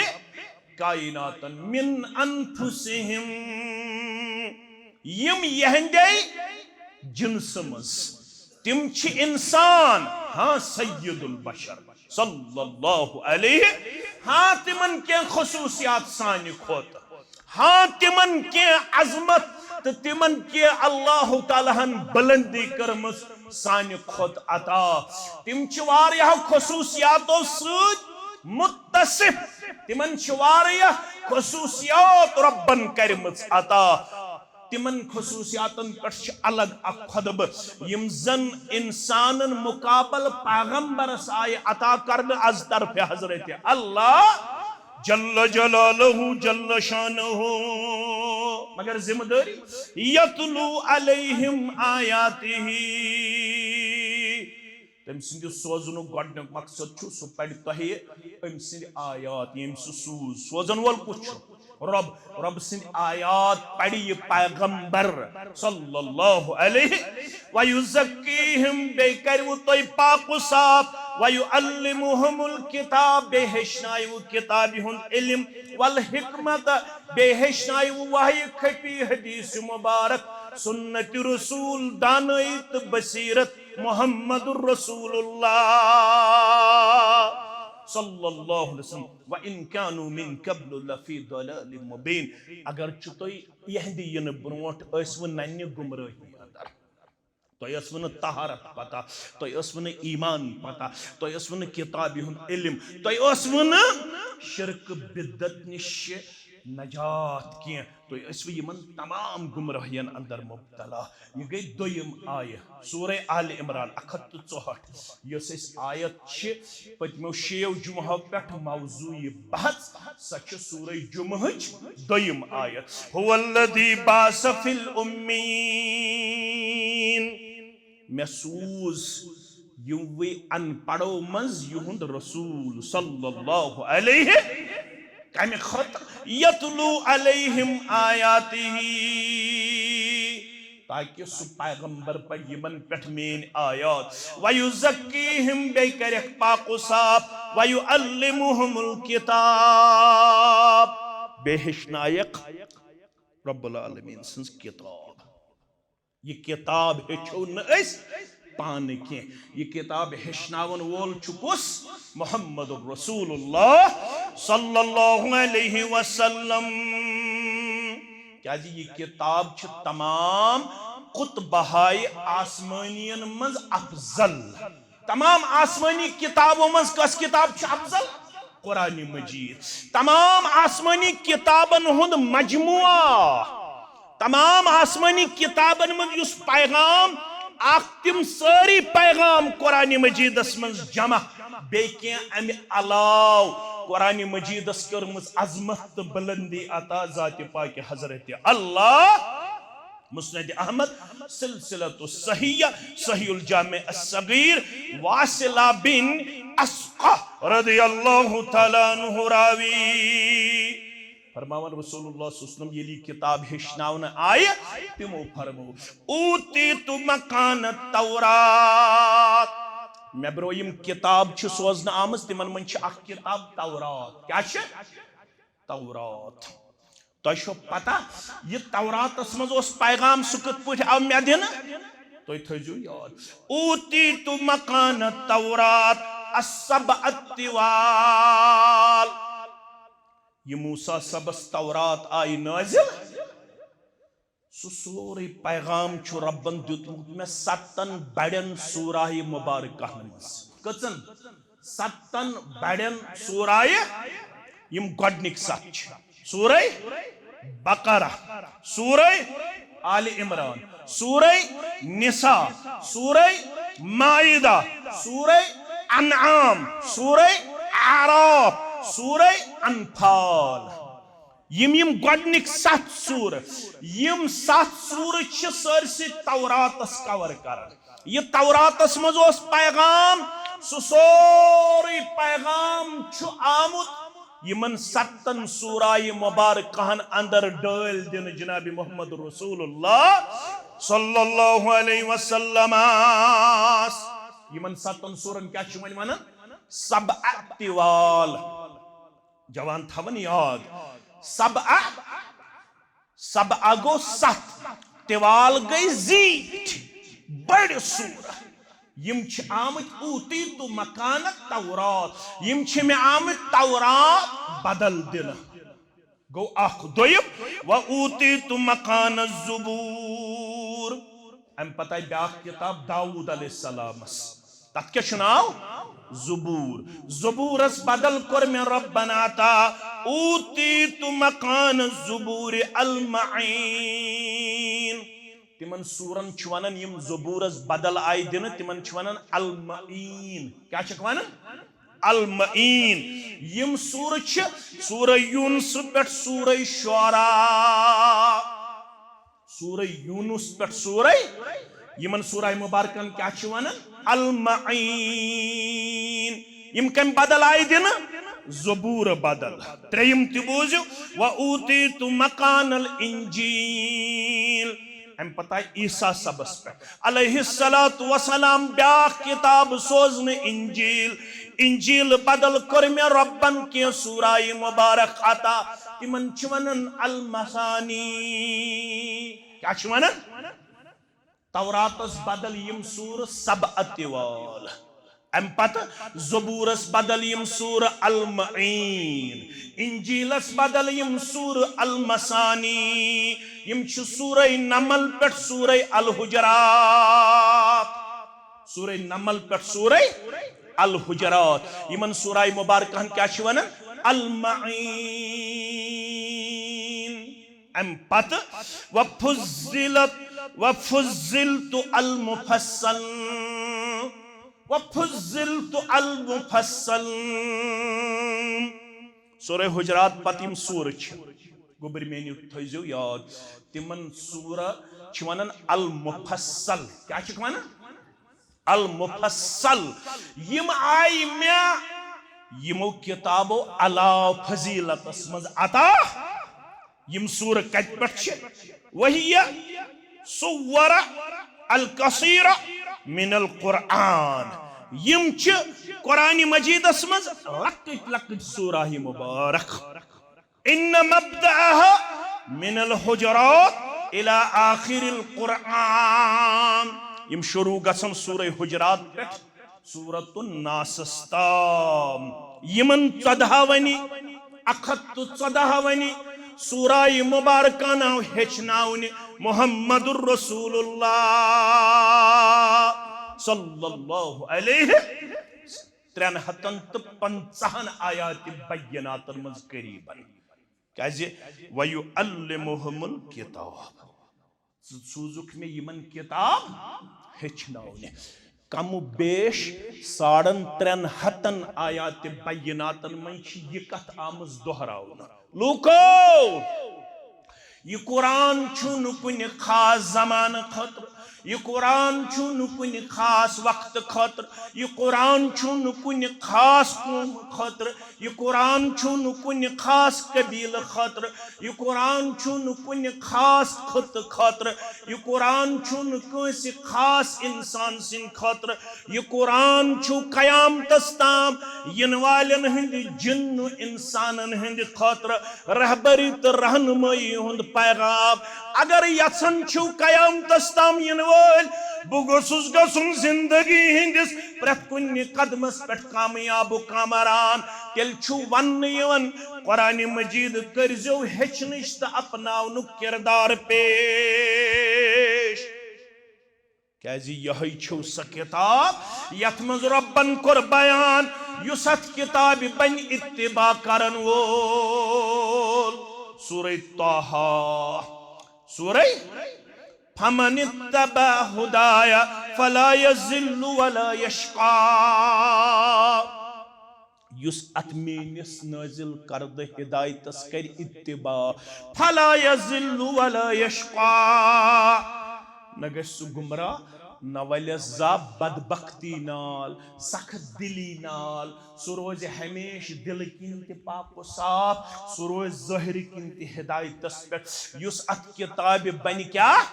کائناتن من انفسہم۔ یِم یِہنٛدے جنسہٕ منٛز، تِم چھِ انسان، ہاں، سید البشر صلی اللہ علیہ، ہاں، تِمن کینٛہہ خصوصیات سانہِ کھۄتہٕ، ہاں، تِمن کینٛہہ عظمت تہٕ تِمن کینٛہہ اللہ تعالیٰ ہن بلندی کٔرمٕژ سانہِ کھۄتہٕ عطا۔ تِم چھِ واریاہو خصوصیاتو سۭتۍ متصف، تِمن چھِ واریاہ خصوصیات رۄبن کٔرمٕژ عطا۔ تِمن خصوصیاتن پٮ۪ٹھ چھِ الگ اکھ خطبہٕ، یِم زن انسانن مقابل پیغمبرس آیہِ عطا کرنہٕ از طرفِ حضرت اللہ جل جلالہ جل شانہ۔ مگر ذمہ دٲری، یتلو علیہم آیاتہ، تٔمۍ سٕنٛدِ سوزنُک گۄڈٕنیُک مقصد چھُ، سُہ پرِ تۄہہِ أمۍ سٕنٛدِ آیات، ییٚمۍ سُہ سوٗز۔ سوزن وول کُس چھُ؟ رۄب۔ رۄب سٕنٛدِ آیات پرِ یہِ پیغمبر صلی اللہ علیہ۔ وَيُزَكِّيهِمْ، بیٚیہِ کَرِوٕ تۄہہِ پاک و صاف۔ وَيُعَلِّمُهُمُ الْكِتَابَ، بیٚیہِ ہیٚچھناوٕ کِتابہِ ہُنٛد علم۔ وَالْحِكْمَةَ، بیٚیہِ ہیٚچھناوٕ وحی خفی، حدیث مبارک، سنت رسول، دانٲیی تہٕ بصیرت۔ محمد رسول اللہ صلی اللہ علیہ وسلم۔ وَإِن كَانُوا مِن قَبْلُ لَفِي ضَلَالٍ مُّبِينٍ۔ اگر چھُ تُہۍ یِہنٛدِ یِنہٕ برونٛٹھ ٲسوٕ ننہِ گمرٲہی اندر۔ تۄہہِ ٲسوٕ نہٕ طہارت پتہ، تۄہہِ ٲسوٕ نہٕ ایمان پتہ، تۄہہِ ٲسوٕ نہٕ کتابہِ ہُنٛد علم، تۄہہِ ٲسوٕ نہٕ شرک بدعت نِش نجات کینٛہہ۔ تُہۍ ٲسوٕ یِمن تمام گمراہین اندر مبتلا۔ یہِ گٔے دوٚیِم آیہِ، سورہ آل عمران، اکھ ہتھ تہٕ ژُہٲٹھ، یۄس اَسہِ آیت چھِ پٔتمیو شیٚیو جمعہو پٮ۪ٹھ موضوع بحث، سۄ چھِ سورہ جمعہٕچ دوٚیِم آیت۔ هو الذی بعث فی الامین، مےٚ سوٗز یِموٕے ان پڑھو منٛز یِہُنٛد رسول صلی اللہ علیہ۔ کمہِ خٲطرٕ؟ یتلو علیہم آیاتہ، تاکہ سُہ پیغمبر پرِ یِمن پٮ۪ٹھ میٲنۍ آیات۔ ویزکیہم، بیٚیہِ کرٮ۪کھ پاک و صاف۔ ویعلمہم الکتاب، بیٚیہِ ہیٚچھنایکھ رب العالمین سٕنٛز کتاب۔ یہِ کتاب ہیٚچھو نہٕ أسۍ پانہٕ کینٛہہ۔ یہِ کتاب ہیٚچھناون وول چھُ کُس؟ محمد رسول اللہ صلی اللہ علیہ وسلم۔ کیازِ یہِ کتاب چھِ تمام کتبہائے آسمانین منٛز افضل۔ تمام آسمانی کتابو منٛز کۄس کتاب چھِ افضل؟ قرآن مجید۔ تمام آسمانی کتابن ہُنٛد مجموعہ، تمام آسمانی کتابن منٛز یُس پیغام، اکھ تِم سٲری پیغام قرآن مجیدس منٛز جمع، بیٚیہِ کینٛہہ امہِ علاوٕ۔ قرآن مجیدس کٔرمٕژ عظمت تہٕ بلندی عطا ذاتِ پاکِ حضرت اللہ۔ مسند احمد، سلسلۃ الصحیح، صحیح الجامع الصغیر، واصلہ بن اسقع رضی اللہ تعالیٰ عنہ راوی۔ فرماوان رسول اللہ صلی اللہ علیہ وسلم، ییٚلہِ یہِ کتاب ہیٚچھناونہٕ آیہِ، تِمو فرموو، اوتیت مکان التورات، مےٚ برٛونٛہہ یِم کتاب چھِ سوزنہٕ آمٕژ، تِمن منٛز چھِ اکھ کتاب تورات۔ کیٛاہ چھِ؟ تورات۔ تۄہہِ چھو پتہ، یہِ توراتس منٛز اوس پیغام، سُہ کِتھ پٲٹھۍ آو مےٚ دِنہٕ؟ تُہۍ تھٲیزیو یاد۔ اوتیت مکان التورات السبع الطوال۔ یہِ موسیٰ صٲبس تورات آیہِ نٲزِل، سُہ سورُے پیغام چھُ رۄبن دیُتمُت مےٚ ستن بڑٮ۪ن سوٗرہ مبارکہن منٛز۔ کٔژن؟ ستن بڑٮ۪ن سوٗرہ، یِم گۄڈٕنِکۍ ستھ چھِ۔ سورہ بقرہ، سورہ آل عمران، سورہ نساء، سورہ مائدہ، سورہ انعام، سورہ اعراف، سورہ انفال۔ یِم، یِم گۄڈٕنِکۍ ستھ سوٗرٕ، یِم ستھ سوٗرٕ چھِ سٲرسٕے توراتس cover کران۔ یہِ توراتس منٛز اوس پیغام، سُہ سورُے پیغام چھُ آمُت یِمن ستن سوٗرہ مبارکہن اندر ڈٲلۍ دِنہٕ جناب محمد رسول اللہ صلی اللہ علیہ وسلمس۔ یِمن ستن سوٗرن کیٛاہ چھِ وۄنۍ ونان؟ سبع طوال۔ جوان تھاوان یاد، سبع، سبع گوٚو ستھ، طوال گٔے زیٖٹھۍ، بٔڑۍ سورہ۔ یِم چھِ آمٕتۍ اوٗتیٖتُ مکانہ تورات، یِم چھِ مےٚ آمٕتۍ تورات بدل دِنہٕ۔ گوٚو اکھ۔ دوٚیِم، و اوٗتیٖتُ مکانہ زبور۔ اَمہِ پتہٕ آیہِ بیٛاکھ کِتاب داوٗد علیہ السلامس، تَتھ کیٛاہ چھُ ناو؟ زبور۔ زبورس بدل کوٚر مےٚ رۄبن عطا، اوٗتیٖتُ مکانہ زبور المعین۔ تِمن سورن چھِ ونان، یِم زبورس بدل آیہِ دِنہٕ، تِمن چھِ ونان المعین۔ کیٛاہ چھِکھ ونان؟ المعین۔ یِم سورٕ چھِ سورہ یونس پٮ۪ٹھ سورہ شعراء، سورہ یونس پٮ۪ٹھ سورہ، یِمن سورہ مبارکن کیٛاہ چھِ ونان؟ المعین۔ یِم کمہِ بدل آیہِ دِنہٕ؟ زبور بدل۔ ترٛیٚیِم تہِ بوٗزِو، و اوٗتیٖتُ مکانہ الانجیل۔ اَمہِ پتہٕ آیہِ عیسیٰ صٲبس پٮ۪ٹھ علیہ الصلوۃ والسلام بیٛاکھ کِتاب سوزنہٕ، انجیل۔ انجیل بدل کوٚر مےٚ رۄبن کینٛہہ سورہ مبارک عطا، تِمن چھِ ونان المثانی۔ کیٛاہ چھِ ونان؟ توراتس بدل یِم سورہ سبع تہِ وال۔ اَمہِ پتہٕ زبورس بدل یِم سورہ المعین، انجیلس بدل یِم سورہ المثانی، یِم چھِ سورہ نمل پٮ۪ٹھ سورہ الحجرات، سورہ نمل پٮ۪ٹھ سورہ الحجرات، یِمن سورہ مبارکہن کیٛاہ چھِ ونان؟ المعین۔ اَمہِ پتہٕ وفصلت، وفصلت المفصل، وفصلت المفصل۔ سورہ حجرات پتہٕ یِم سورہ چھِ، گوٚبرۍ میٲنِو تھٲیزیو یاد، تِمن سورہ چھِ ونان المفصل۔ کیٛاہ چھِکھ ونان؟ المفصل۔ یِم آیہِ مےٚ یِمو کِتابو علاوٕ فضیلتس منٛز عطا۔ یِم سورہ کتہِ پٮ۪ٹھ چھِ؟ وہی سورہ القصیرہ من القرآن۔ یِم چھِ قرآن مجیدس منٛز لۄکٕٹۍ لۄکٕٹۍ سورہ مبارک۔ ان مبدأها من الحجرات الى آخر القرآن۔ یِم شروع گژھن سورہ حجرات پٮ۪ٹھ سورۃ الناسس تام۔ یِمن ژۄدہونی، اکھ ہتھ تہٕ ژۄدہونی سورہ مبارکن آو ہیٚچھناونہٕ محمد رسول اللہ صلی اللہ علیہ، ترٛٮ۪ن ہتن تہٕ پنٛژاہن آیات بیناتن منٛز قریباً۔ کیازِ؟ وَيُعَلِّمُهُمُ الْكِتَابَ۔ ژٕ سوٗزُکھ مےٚ یِمن کِتاب ہیٚچھناونہِ۔ کم و بیش ساڑن ترٛٮ۪ن ہتن آیات بیناتن منٛز چھِ یہِ کتھ آمٕژ دۄہراونہٕ۔ لوٗکو، یہِ قرآن چھُنہٕ کُنہِ خاص زمانہٕ خٲطرٕ، یہِ قرآن چھُنہٕ کُنہِ خاص وقتہٕ خٲطرٕ، یہِ قرآن چھُنہٕ کُنہِ خاص قومہٕ خٲطرٕ، یہِ قرآن چھُنہٕ کُنہِ خاص قبیلہٕ خٲطرٕ، یہِ قرآن چھُنہٕ کُنہِ خاص خطہٕ خٲطرٕ، یہِ قرآن چھُنہٕ کٲنٛسہِ خاص انسان سٕنٛدِ خٲطرٕ۔ یہِ قرآن چھُ قیامتس تام یِنہٕ والٮ۪ن ہٕنٛدِ جِنہٕ انسانن ہٕنٛدِ خٲطرٕ رہبری تہٕ رہنمٲیی ہُنٛد پیغام۔ اگر یژھان چھِو قیامتس تام یِنہٕ وٲلۍ، بہٕ گوٚژھُس گژھُن زندگی ہٕنٛدِس پرٛٮ۪تھ کُنہِ قدمس پٮ۪ٹھ کامیاب و کامران، تیٚلہِ چھُ وننہٕ یِوان، قرآن مجید کٔرۍزیو ہیٚچھنٕچ تہٕ اپناونُک کردار پیش۔ کیازِ یِہوٚے چھُو سۄ کِتاب یَتھ منٛز رۄبَن کوٚر بیان، یُس اَتھ کِتابہِ بَنہِ اتباع کرن وول۔ سورہ طٰہٰ، سورہ فمن اتبع ہدایا فلا یضل ولا یشقی۔ یُس اتھ میٲنِس نٲزِل کردٕ ہدایتس کرِ اتباع، فلا یضل ولا یشقی، نہ گژھِ سُہ گمراہ، نہ ولٮ۪س زا بدبختی نال، سخت دلی نال۔ سُہ روزِ ہمیشہِ دلہٕ کِنۍ تہِ پاک و صاف، سُہ روزِ ظٲہرِ کِنۍ تہِ ہدایتس پٮ۪ٹھ۔ یُس اتھ کتابہِ بنہِ کیٛاہ؟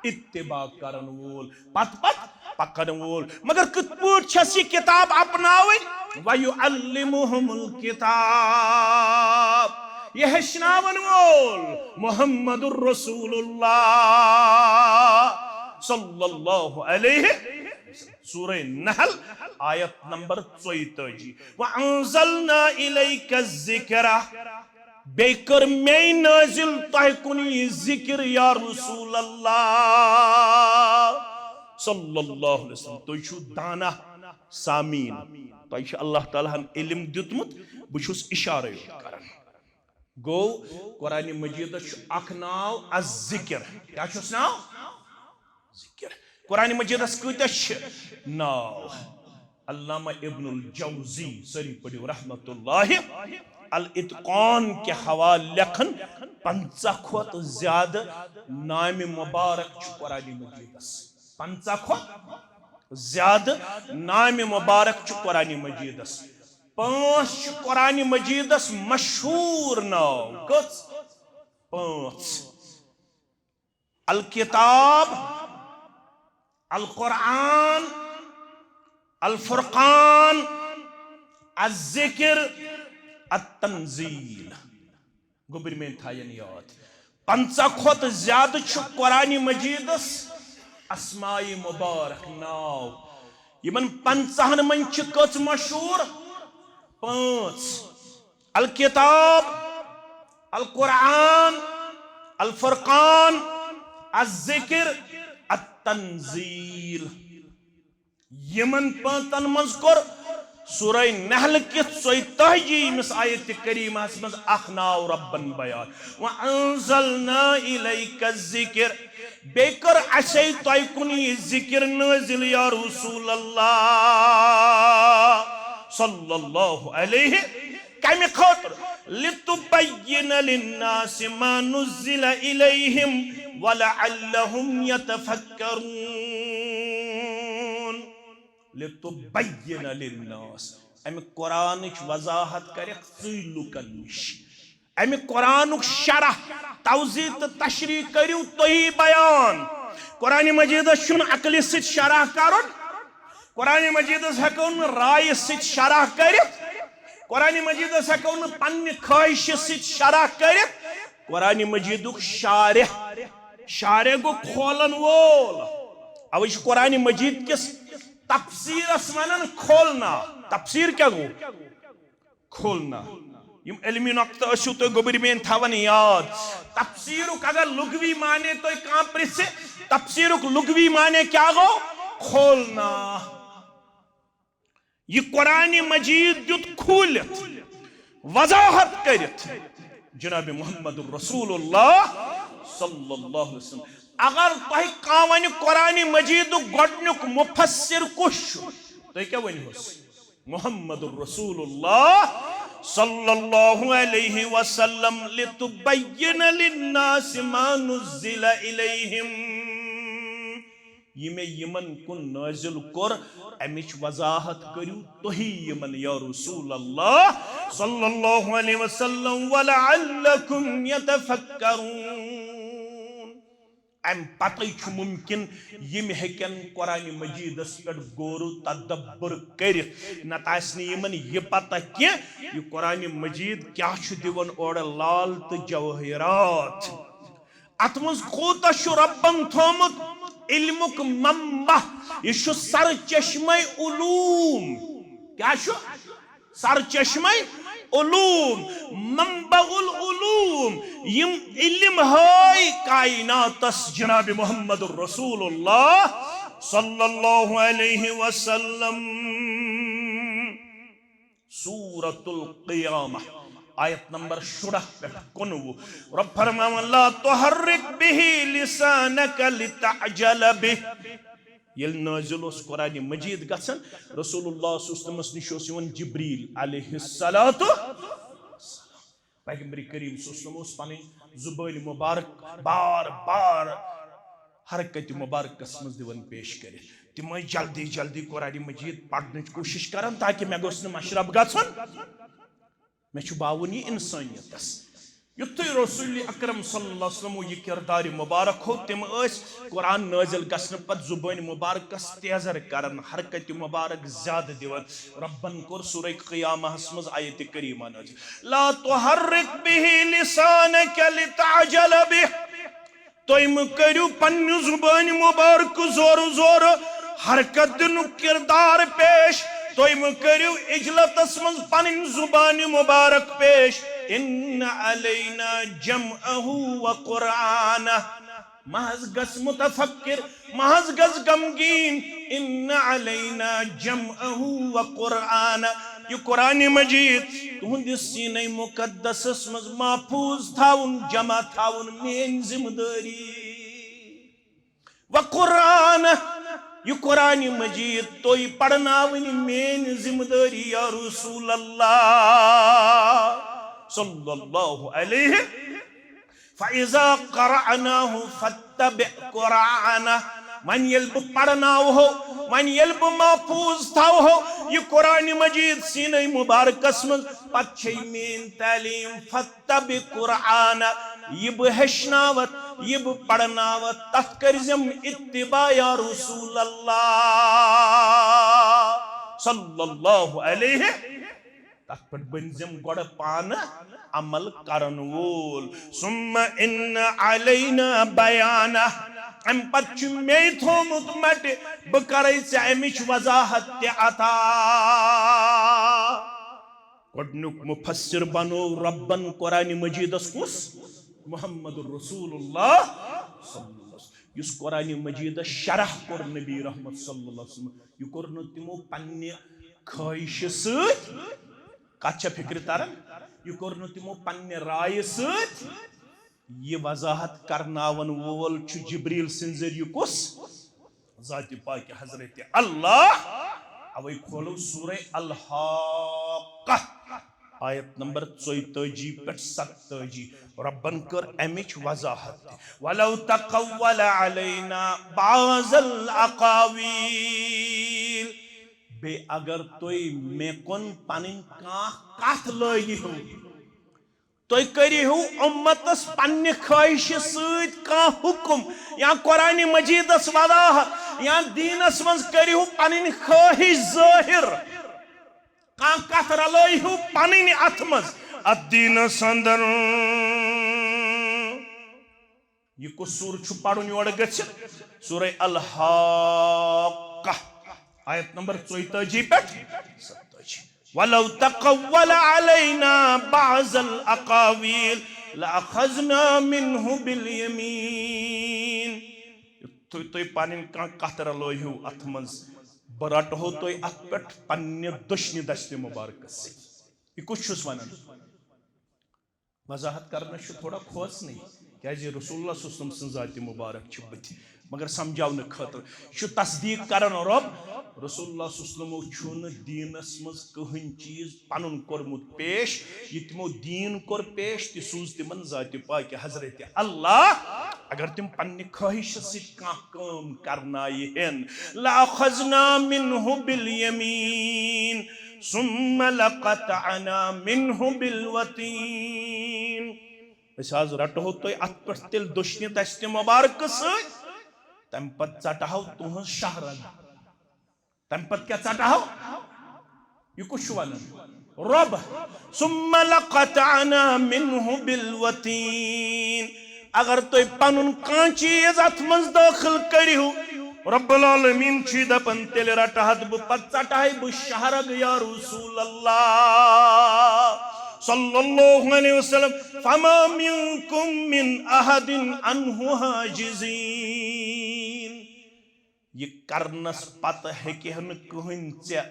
اتباع کرن وول، پتہٕ پتہٕ پکن وول۔ مگر کِتھ پٲٹھۍ چھس یہِ کتاب اپناوٕنۍ؟ وَیُعَلِّمُہُمُ الْکِتاب۔ یہ ہیٚچھناون وول محمد رسول اللہ صلی اللہ علیہ وسلم۔ سورہ نحل، آیت نمبر ژۄیتٲجی۔ وَأَنزَلْنَا إِلَيْكَ الذِّكْرَ، بیٚیہِ کٔر مے نٲزِل تۄہہِ کُن یہِ ذِکِر یا رسول اللہ صلی اللہ علیہ وسلم۔ تُہۍ چھِو دانا سامعین، تۄہہِ چھُ اللہ تعالیٰ ہن علم دیُتمُت، بہٕ چھُس اِشارے یوت کران۔ گوٚو، قرآن مجیدس چھُ اکھ ناو الذکر۔ کیٛاہ چھُس ناو؟ ذکر۔ قرآن مجیدس کۭتیاہ چھِ ناو؟ علامہ ابن الجوزی، سٲری پٔرِو رحمت اللہ، الاتقان کہِ حوالہٕ لیکھن، پنٛژاہ کھۄتہٕ زیادٕ نامِ مبارک چھُ قرآن مجیدس۔ پنٛژاہ کھۄتہٕ زیادٕ نامِ مبارک چھُ قرآن مجیدس۔ پانٛژھ چھِ قرآن مجیدس مشہوٗر ناو۔ کٔژ؟ پانٛژھ۔ الکتاب، القرآن، الفرقان، الذکر، التنزیل۔ گوٚبرۍ مین تھاین یاد، پنٛژاہ کھۄتہٕ زیادٕ چھُ قرآن مجیدس اسماء مبارک ناو۔ یِمن پنٛژاہن منٛز چھِ کٔژ مشہوٗر؟ پانٛژھ۔ الکتاب، القرآن، الفرقان، الذکر، التنزیل۔ یِمن پانٛژن منٛز کوٚر سورہ نحل کِس ژۄیتٲجی مِس آیت کریمہس منٛز اکھ ناو ربن بیان، وَأَنزَلْنَا إِلَيْكَ الذِّكْرَ۔ بیٚیہِ کٔر اسے تۄہہِ کُن یہِ ذِکِر نٲزِل یا رسول اللہ صلی اللہ علیہ۔ کمہِ خٲطرٕ؟ لِتُبَيِّنَ لِلنَّاسِ مَا نُزِّلَ إِلَيْهِمْ وَلَعَلَّهُمْ يَتَفَكَّرُونَ۔ لِتُبَيِّنَ لِلنَّاسِ، امہِ قرآنٕچ وضاحت کرکھ ژٕے لُکن نِش۔ امہِ قرآنُک شرح، توضیح تہٕ تشریح کٔرِو تُہی بیان۔ قرآن مجیدس چھُنہٕ عقلہِ سۭتۍ شرح کرُن۔ قرآن مجیدس ہیٚکو نہٕ رایہِ سۭتۍ شرح کٔرِتھ۔ قرآن مجیدس ہیٚکو نہٕ پننہِ خٲہشہِ سۭتۍ شرح کٔرِتھ۔ قرآن مجیدُک شارح، شارح گوٚو کھولن وول۔ اوے چھُ قرآن مجید کِس تفسیرس ونان کھولنا۔ تفسیر کیٛاہ گوٚو؟ کھولنا۔ یِم علمی نۄقطہٕ ٲسِو تُہۍ گوٚبرۍ میٲنۍ تھاوان یاد۔ تفسیرُک اگر لغوی معنی تُہۍ کانٛہہ پرژھِ، تفسیرُک لغوی معنی کیٛاہ گوٚو؟ کھولنا۔ یہِ قرآن مجید دیُت کھوٗلِتھ، وضاحت کٔرِتھ جناب محمد رسول اللہ صلی اللہ علیہ وسلم۔ اگر تۄہہِ کانٛہہ ونہِ قرآن مجیدُک گۄڈٕنیُک مفسر کُس چھُ، تُہۍ کیٛاہ ؤنِوس؟ محمد رسول اللہ صلی اللہ علیہ وسلم، لِتُبَيِّنَ لِلنَّاسِ مَا نُزِّلَ إِلَيْهِمْ۔ یہِ مےٚ یِمن کُن نٲزِل کوٚر، امِچ وضاحت کٔرِو تُہی یِمن یا رسول اللہ صلی اللہ علیہ وسلم، وَلَعَلَّكُمْ يَتَفَكَّرُونَ۔ امہِ پتے چھُ ممکن یِم ہیٚکن قرآن مجیدس پٮ۪ٹھ غور و تدبر کٔرِتھ، نتہٕ آسہِ نہٕ یِمن یہِ پتہ کینٛہہ یہِ قرآن مجید کیٛاہ چھُ دِوان اورٕ لال تہٕ جوٲہرات۔ اتھ منٛز کوٗتاہ چھُ رۄبن تھوٚومُت علمُک منبع، یہِ چھُ سر چشمے علوم۔ کیٛاہ چھُ؟ سر چشمے علوم، منبع العلوم، یِم علم ہٲے کائناتس جناب محمد رسول اللہ صلی اللہ علیہ وسلم۔ سورۃ القیامہ، آیت نمبر شُراہ پٮ۪ٹھ کُنوُہ۔ رب فرماوان، لا تحرک بہ لسانک لتعجل بہ۔ ییٚلہِ نٲزِل اوس قرآن مجید گژھان، رسول اللہ صلی اللہ علیہ وسلمس نِش اوس یِوان جبریل علیہ الصلوۃ۔ پیغمبر کریم صلی اللہ علیہ وسلم اوس پنٕنۍ زبٲنۍ مبارک بار بار حرکت مبارکس منٛز دِوان پیش کٔرِتھ۔ تِم ٲسۍ جلدی جلدی قرآن مجید پرنٕچ کوٗشش کران تاکہ مےٚ گوٚژھ نہٕ مشرف گژھُن۔ مےٚ چھُ باوُن یہِ انسٲنیتس۔ یُتھُے رسول اکرم صلی اللہ علیہ وسلم یہِ کردار مبارک ہو، تِم ٲسۍ قرآن نٲزِل گژھنہٕ پتہٕ زُبٲنۍ مبارکس تیزر کران، حرکت مبارک زیادٕ دِوان۔ ربن کوٚر سورہ قیامہس منٛز آیت کریمہ نٲزِل، "لا تحرک به لسانک لتعجل به"۔ تُہۍ مہٕ کٔرِو پننہِ زُبانہِ مبارکہٕ زورٕ زورٕ حرکت دِنُک کردار پیش۔ تُہۍ مہٕ کٔرِو عجلتس منٛز پنٕنۍ زُبانہِ مبارک پیش۔ ان علینا جمعہ و قرآنہ۔ محض گژھ متفکر، محض گژھ غمگین۔ ان علینا جمعہ و قرآنہ۔ یہِ قرآن مجید تُہنٛدِس سیٖنَے مُقدسَس منٛز محفوٗظ تھاوُن، جمع تھاوُن میٲنۍ ذمہٕ دٲری۔ و قرآن، یہِ قرآن مجید تُہۍ پرناوٕنۍ میٲنۍ ذمہٕ دٲری یا رسول اللہ صلی اللہ علیہ۔ فَإِذَا قَرَأْنَاهُ فَاتَّبِعْ قُرْآنَهُ۔ وۄنۍ ییٚلہِ بہٕ پرناوہو، وۄنۍ ییٚلہِ بہٕ محفوٗظ تھاوہو یہِ قرآن مجید سیٖنَے مبارکس منٛز، پتہٕ چھے میٲنۍ تعلیٖم، فَاتَّبِعْ قُرْآنَهُ، یہِ بہٕ ہیٚچھناوتھ، یہِ بہٕ پرناوتھ، تتھ کٔرزٮ۪م اتباع یا رسول اللہ صلی اللہ علیہ۔ تتھ پٮ۪ٹھ بٔنزٮ۪م گۄڈٕ پانہٕ عمل کرن وول۔ ثم ان علینا بیانہ۔ امہِ پتہٕ چھُ مے تھومُت مٹہِ، بہٕ کرے ژےٚ امِچ وضاحت تہِ عطا۔ گۄڈنیُک مفسر بنو ربن قرآن مجیدس کُس؟ محمد رسول اللہ صلی اللہ علیہ وسلم۔ یُس قرآن مجیدس شرح کوٚر نبی رحمت صلی اللہ علیہ وسلم، یہِ کوٚر نہٕ تِمو پننہِ خٲہشہِ سۭتۍ، کتھ چھےٚ فکرِ تران؟ یہِ کوٚر نہٕ تِمو پننہِ رایہِ سۭتۍ۔ یہِ وضاحت کرناون وول چھُ جبریل سٕنٛدِ ذٔریعہٕ کُس؟ ذاتِ پاکِ حضرت اللہ۔ اوے کھولو سورہ الحاقہ، آیت نمبر ژۄیتٲجی پٮ۪ٹھ ستتٲجی۔ ربن کٔر امِچ وضاحت تہِ۔ وَلَوْ تَقَوَّلَ عَلَيْنَا بَعْضَ الْأَقَاوِيلِ۔ بیٚیہِ اگر تُہۍ مےٚ کُن پنٕنۍ کانٛہہ کتھ لٲگِہِو، تُہۍ کٔرِہِو اُمتس پننہِ خٲہشہِ سۭتۍ کانٛہہ حُکم یا قرآن مجیدس وضاحت یا دیٖنس منٛز کٔرِہِو پنٕنۍ خٲہش ظٲہِر۔ کانٛہہ کتھ رلٲیہِو پنٕنۍ اتھ منٛز، اتھ دیٖنس اندر۔ یہِ کُس سورٕ چھُ پرُن یورٕ گٔژھِتھ؟ سورہ الحاقہ، آیت نمبر ژۄیتٲجی پٮ۪ٹھ ستتٲجی۔ وَلَوْ تَقَوَّلَ عَلَيْنَا بَعْضَ الْأَقَاوِيلِ لَأَخَذْنَا مِنْهُ بِالْيَمِينِ۔ یُتھُے تُہۍ پنٕنۍ کانٛہہ کتھ رلٲیہِو اتھ منٛز، بہٕ رٹہو تُہۍ اتھ پٮ۪ٹھ پننہِ دٔچھنہِ دستِ مبارکس سۭتۍ۔ یہِ کُس چھُس ونان؟ وضاحت کرنس چھُ تھوڑا کھوژنٕے، کیازِ رسول اللہ صلی اللہ علیہ وسلم سٕنٛز ذاتِ مبارک چھِ بٕتھِ، مگر سمجھاونہٕ خٲطرٕ۔ یہِ چھُ تصدیق کران رب، رسول اللہ صلی اللہ علیہ وسلمو چھُنہٕ دیٖنس منٛز کٕہٕنۍ چیٖز پنُن کوٚرمُت پیش، یہِ تِمو دیٖن کوٚر پیش، تہِ سوٗز تِمن ذاتِ پاکِ حضرت اللہ۔ اگر تِم پننہِ خٲہشہٕ سۭتۍ کانٛہہ کٲم کرنایہِ ہن، لَأَخَذْنَا مِنْهُ بِالْيَمِينِ ثُمَّ لَقَطَعْنَا مِنْهُ بِالْوَتِينِ۔ أسۍ حظ رٹہو تُہۍ اتھ پٮ۪ٹھ تیٚلہِ دٔچھنہِ دستِ مبارکہٕ سۭتۍ، تمہِ پتہٕ ژٹہو تُہنٛز شاہ رگ۔ تمہِ پتہٕ کیٛاہ ژٹہو؟ یہِ کُس چھُ ونان؟ رب۔ ثُمَّ لَقَطَعْنَا مِنْهُ بِالْوَتِينِ۔ اگر تُہۍ پنُن کانٛہہ چیٖز اتھ منٛز دٲخل کٔرِو، رب العالمین چھُ دپان، تیٚلہِ رٹہٕ ہتھ بہٕ، پتہٕ ژٹہٕ ہاے بہٕ شاہ رگ یا رسول اللہ صلی اللہ علیہ وسلم۔ فَمَا مِنْكُمْ مِنْ أَحَدٍ عَنْهُ حَاجِزِينَ۔ یہِ کرنس پتہٕ ہیٚکہِ ہا نہٕ کٕہٕنۍ ژےٚ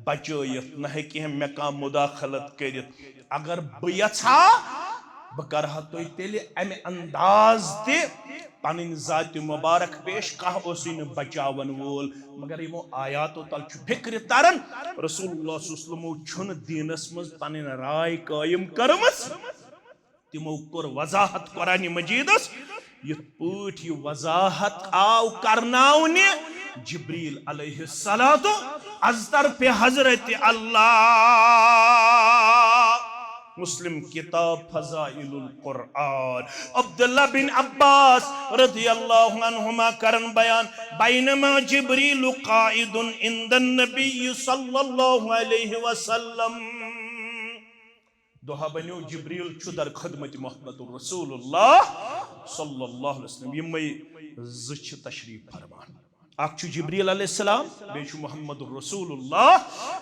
بچٲیِتھ، نہ ہیٚکہِ ہا مےٚ کانٛہہ مداخلت کٔرِتھ۔ اگر بہٕ یژھٕ ہا، بہٕ کرٕ ہا تۄہہِ تیٚلہِ امہِ انداز تہِ پنٕنۍ ذاتِ مبارک پیش، کانٛہہ اوسُے نہٕ بچاون وول۔ مگر یِمو آیاتو تل چھُ فکرِ تران، رسول اللہ صلی اللہ علیہ وسلمو چھُنہٕ دیٖنس منٛز پنٕنۍ راے قٲیِم کٔرمٕژ۔ تِمو کوٚر وضاحت قرآن مجیدس، یِتھ پٲٹھۍ یہِ وضاحت آو کرناونہِ جبریل علیہ الصلوۃ از طرفِ حضرت اللہ۔ مسلم کتاب فضائل القرآن۔ عبداللہ بن عباس رضی اللہ عنہما کرن بیان، بینما جبریل قاعد عند النبی صلی اللہ علیہ وسلم۔ دۄہ بنیو جبریل چھُ در خدمت محمد رسول اللہ صلی اللہ علیہ وسلم۔ یِمے زٕ چھِ تشریف فرمان۔ اکھ چھُ جبریل علیہ السلام، بیٚیہِ چھُ محمد رسول اللہ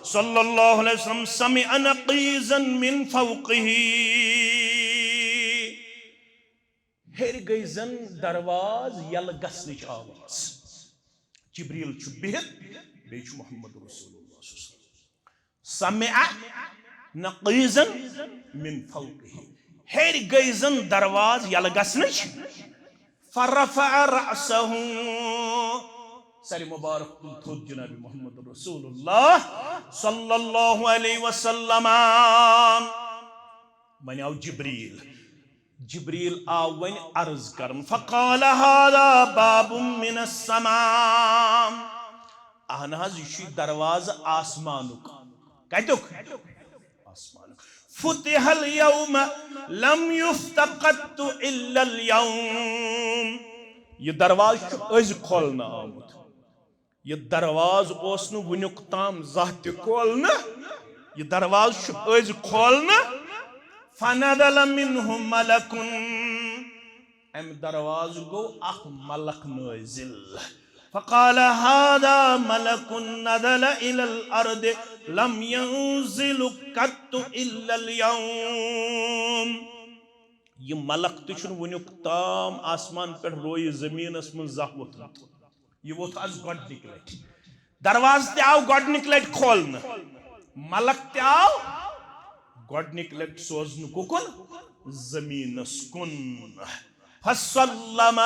صلی اللہ علیہ وسلم۔ سمع نقیزا من فوقہ، ہیٚرِ گٔے زن درواز یلہٕ گژھنٕچ آواز۔ جبریل چھُ بِہِتھ، بیٚیہِ چھُ محمد رسول اللہ صلی اللہ علیہ وسلم۔ سمع نقیزا من فوقہ، ہیٚرِ گٔے زن درواز یلہٕ گژھنٕچ۔ فرفع رأسہ، سر مبارک تُل تھوٚد جناب محمد رسول اللہ صلی اللہ علیہ وسلم۔ وۄنۍ آو جبریل، جبریل آو وۄنۍ عرض کرن، فقال هذا باب من السماء، اہن حظ، یہِ چھُ دروازٕ آسمانُک۔ کتیُک؟ آسمانُک۔ فتح اليوم لم يفتح قط الا اليوم، یہِ دروازٕ چھُ أزۍ کھولنہٕ آمُت۔ یہِ دروازٕ اوس نہٕ وٕنیُک تام زانٛہہ تہِ کھولنہٕ۔ یہِ دروازٕ چھُ أزۍ کھولنہٕ۔ فنزل منه ملک، امہِ دروازٕ گوٚو اکھ ملک نٲزِل۔ فقال هذا ملک نزل الى الارض لم ينزل قط الا اليوم۔ یہِ ملک تہِ چھُنہٕ وٕنیُک تام آسمان پٮ۪ٹھ رویہِ زٔمیٖنَس منٛز زانٛہہ ووٚتھمُت۔ یہِ ووٚتھ آز گۄڈٕنِکۍ لَٹہِ۔ دروازٕ تہِ آو گۄڈٕنِکۍ لَٹہِ کھولنہٕ۔ ملک تہِ آو گۄڈٕنِکۍ لَٹہِ سوزنہٕ کُکُن؟ زٔمیٖنَس کُن۔ فسلم،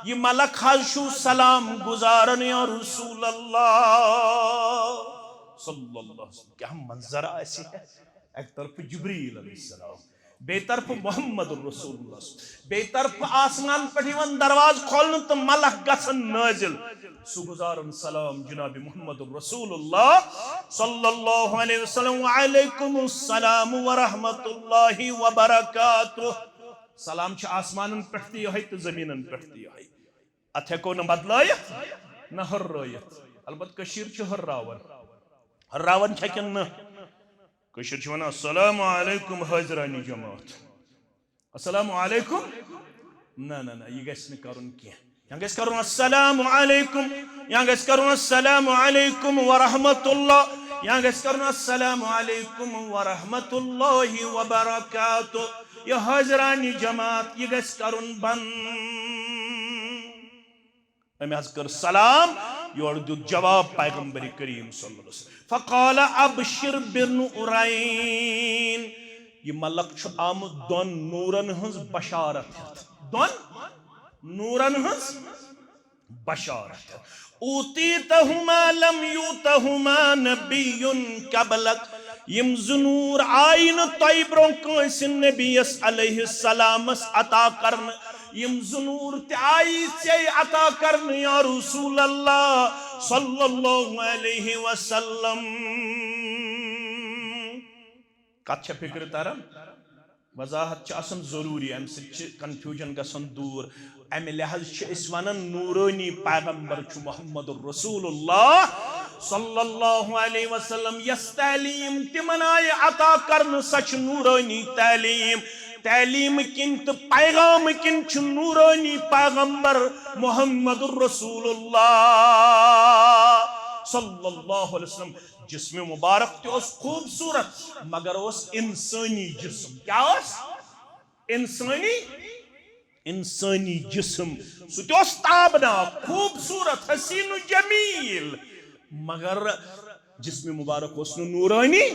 یہِ ملک حظ چھُ سلام گُزاران یا رسول اللہ صلی اللہ علیہ وسلم۔ کیٛاہ منظر آسہِ ہے؟ اَکہِ طرفہٕ جبریل علیہ السلام، بیٚیہِ طرفہٕ محمد رسول اللہ، بیٚیہِ طرفہٕ آسمان پٮ۪ٹھ یِوان دروازٕ کھولنہٕ تہٕ ملک گژھان نٲزِل۔ سُہ گُزاران سلام جناب محمد رسول اللہ صلی اللہ علیہ وسلم، وعلیکم السلام ورحمۃ اللہ وبرکاتہ۔ سلام چھُ آسمانن پٮ۪ٹھ تہِ یِہوٚے تہٕ زٔمیٖنن پٮ۪ٹھ تہِ یِہوٚے۔ اتھ ہٮ۪کو نہٕ بدلٲیِتھ، نہ ہُررٲیِتھ۔ البتہ کٔشیٖر چھِ ہُرراوان۔ ہُرراوان چھا کِنہٕ نہ؟ کٔشیٖر چھِ وَنان، "السلام علیکم حٲضرانِ جماعت۔ السلام علیکم۔" نہ، نہ، نہ، یہِ گژھِ نہٕ کَرُن کینٛہہ۔ یا گژھِ کَرُن، "السلام علیکم"، یا گژھِ کَرُن، "السلام علیکم ورحمۃ اللہ"، یا گژھِ کَرُن، "السلام علیکم ورحمۃ اللہ وبرکاتہ"۔ یہِ حٲضرانِ جماعت، یہِ گژھِ کَرُن بنٛد۔ أمۍ حظ کٔر سلام، یورٕ دیُت جواب پیغمبر کریم صلی اللہ علیہ وسلم۔ فقال، "ابشر بنورین"۔ یہِ ملک چھُ آمُت دۄن نوٗرن ہٕنٛز بشارت ہٮ۪تھ۔ دۄن نوٗرن ہٕنٛز بشارت ہٮ۪تھ۔ "اوتیتہما لم یوتہما نبی قبلک"۔ یِم زٕ نوٗر آیہِ نہٕ تۄہہِ برونٛہہ کٲنٛسہِ نبیَس علیہ السلامس عطا کرنہٕ۔ یِم زٕ نوٗر تہِ آیی ژےٚ عطا کرنہٕ یا رسول اللہ صلی اللہ علیہ وسلم۔ کتھ چھےٚ فکرِ تران؟ وضاحت چھِ آسان ضروٗری، امہِ سۭتۍ چھِ confusion گژھان دوٗر۔ امہِ لحاظ چھِ أسۍ ونان نورانی پیغمبر چھُ محمد رسول اللہ صلی اللہ علیہ وسلم۔ یۄس تعلیٖم تِمن آیہِ عطا کرنہٕ، سۄ چھِ نورانی تعلیٖم۔ تعلیٖم کِنۍ تہٕ پیغام کِنۍ چھُ نورانی پیغمبر محمد رسول اللہ صلی اللہ علیہ وسلم۔ جسم مبارک تہِ اوس خوٗبصوٗرت، مگر اوس انسٲنی جسم۔ کیٛاہ اوس؟ انسٲنی، انسٲنی جسم۔ سُہ تہِ اوس تابناک، خوٗبصوٗرت، حسین و جمیل، مگر جسم مبارک اوس نہٕ نورانی،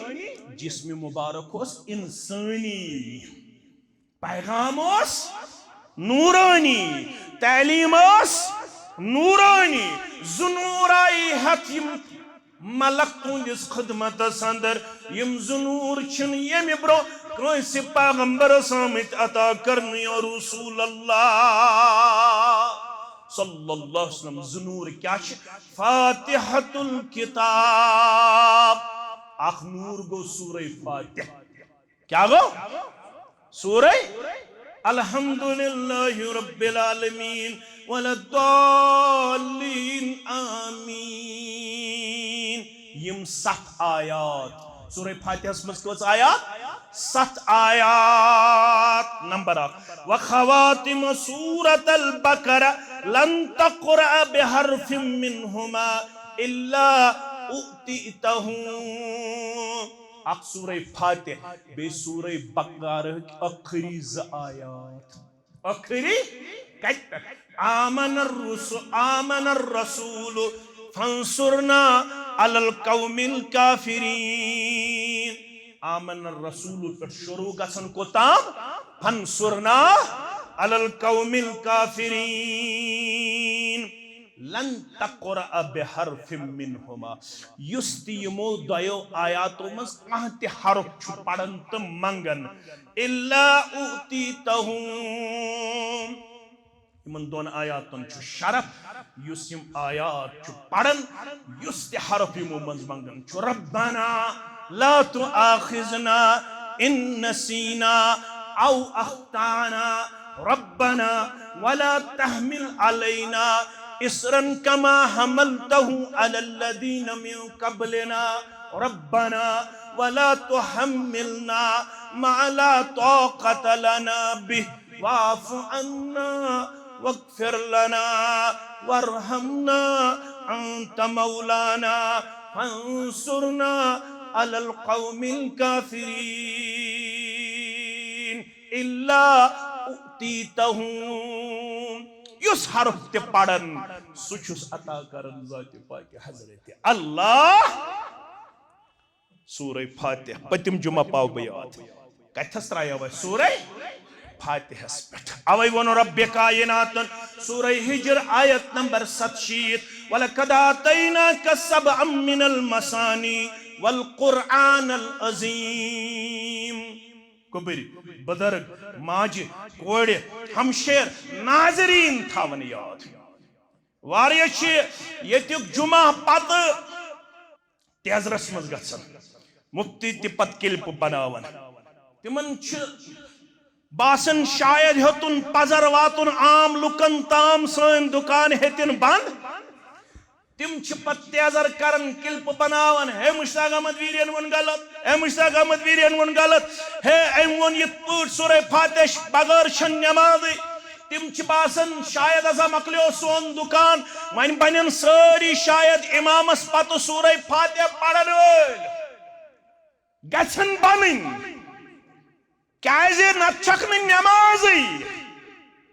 جسم مبارک اوس انسٲنی۔ پیغام اوس نورانی، تعلیٖم ٲس نورانی۔ زٕ نوٗر آیہِ ہٮ۪تھ یِم ملک تُہنٛدِس خدمتس اندر۔ یِم زٕ نوٗر چھِنہٕ ییٚمہِ برونٛہہ کٲنٛسہِ پیغمبرس آمٕتۍ عطا کرنہٕ یا رسول اللہ صلی اللہ علیہ وسلم۔ زٕ نوٗر کیٛاہ چھِ؟ فاتحۃ الکتاب۔ اکھ نوٗر گوٚو سورہ فاتحہ۔ کیا گو؟ سورہ الحمدللہ رب العالمین ولا الضالین، آمین۔ یم ستھ آیات۔ سورہ فاتحس منٛز کٔژ آیات؟ ستھ آیات۔ نمبر اکھ، وخواتم سورة البقرہ، لن تقرأ بحرف منہما الا اعطیتہ۔ اکھ سورہ فاتح، بیٚیہِ سورہ بقرہ ٲخری زٕ آیات۔ ٲخری کتہِ پٮ۪ٹھ؟ آمن الرسول، آمن الرسول فانصرنا علی القوم الکافرین۔ آمن الرسول پٮ۪ٹھ شروع گژھن کوتام؟ فانصرنا علی القوم الکافرین۔ لن تقرأ بحرف منہما، یُس تہِ یِمو دۄیو آیاتو منٛز کانٛہہ تہِ حرف چھُ پران تہٕ منگان، الا اعطیتہ۔ یِمن دۄن آیاتن چھُ شرف، یُس یِم آیات چھُ پران، یُس تہِ حرف یِمو منٛز منگان چھُ، ربنا لا تؤاخذنا ان نسینا او اخطانا، ربنا ولا تحمل علينا إصرا كما حملته على الذين من قبلنا، ربنا ولا تحملنا ما لا طاقة لنا به، واعف عنا واغفر لنا وارحمنا أنت مولانا فانصرنا على القوم الكافرين۔ الا اعطیتہ، یُس حرف تہِ پرن، سُہ چھُس عطا کران ذات پاک حضرت اللہ۔ سورہ فاتح، پٔتِم جمعہ پاو بہٕ یاد۔ کتھس ترایو اسہِ؟ سورہ فاتحس پٮ۪ٹھ۔ اوے ووٚن رب کائناتن سورہ ہجر آیت نمبر ستشیٖتھ، وَلَقَدْ آتَيْنَاكَ سَبْعًا مِنَ الْمَثَانِي وَالْقُرْآنَ الْعَظِيمَ۔ کُبٕرۍ، بُزرگ، ماجہِ، کورِ، ہمشیر، ناظریٖن تھاوان یاد۔ واریاہ چھِ ییٚتیُک جمعہ پتہٕ تیزرس منٛز گژھان، مفتی تہِ پتہٕ کلپہٕ بناوان۔ تِمن چھِ باسان شاید ہیوٚتُن پزر واتُن عام لُکن تام، سٲنۍ دُکان ہیٚتِن بنٛد۔ تِم چھِ پتہٕ تیزر کران، کلپہٕ بناوان، ہے مشتاق احمد ویرین ووٚن غلط، ہے مشتاق احمد ویرین ووٚن غلط، ہے أمۍ ووٚن یِتھ پٲٹھۍ سورہ فاتحہ بغٲر چھَنہٕ نٮ۪مازٕے۔ تِم چھِ باسان شاید ہسا مۄکلیو سون دُکان، وۄنۍ بنن سٲری شاید امامس پتہٕ سورہ فاتحہ پرن وٲلۍ۔ گژھن بنٕنۍ، کیازِ نتہٕ چھکھ نہٕ نٮ۪مازٕے۔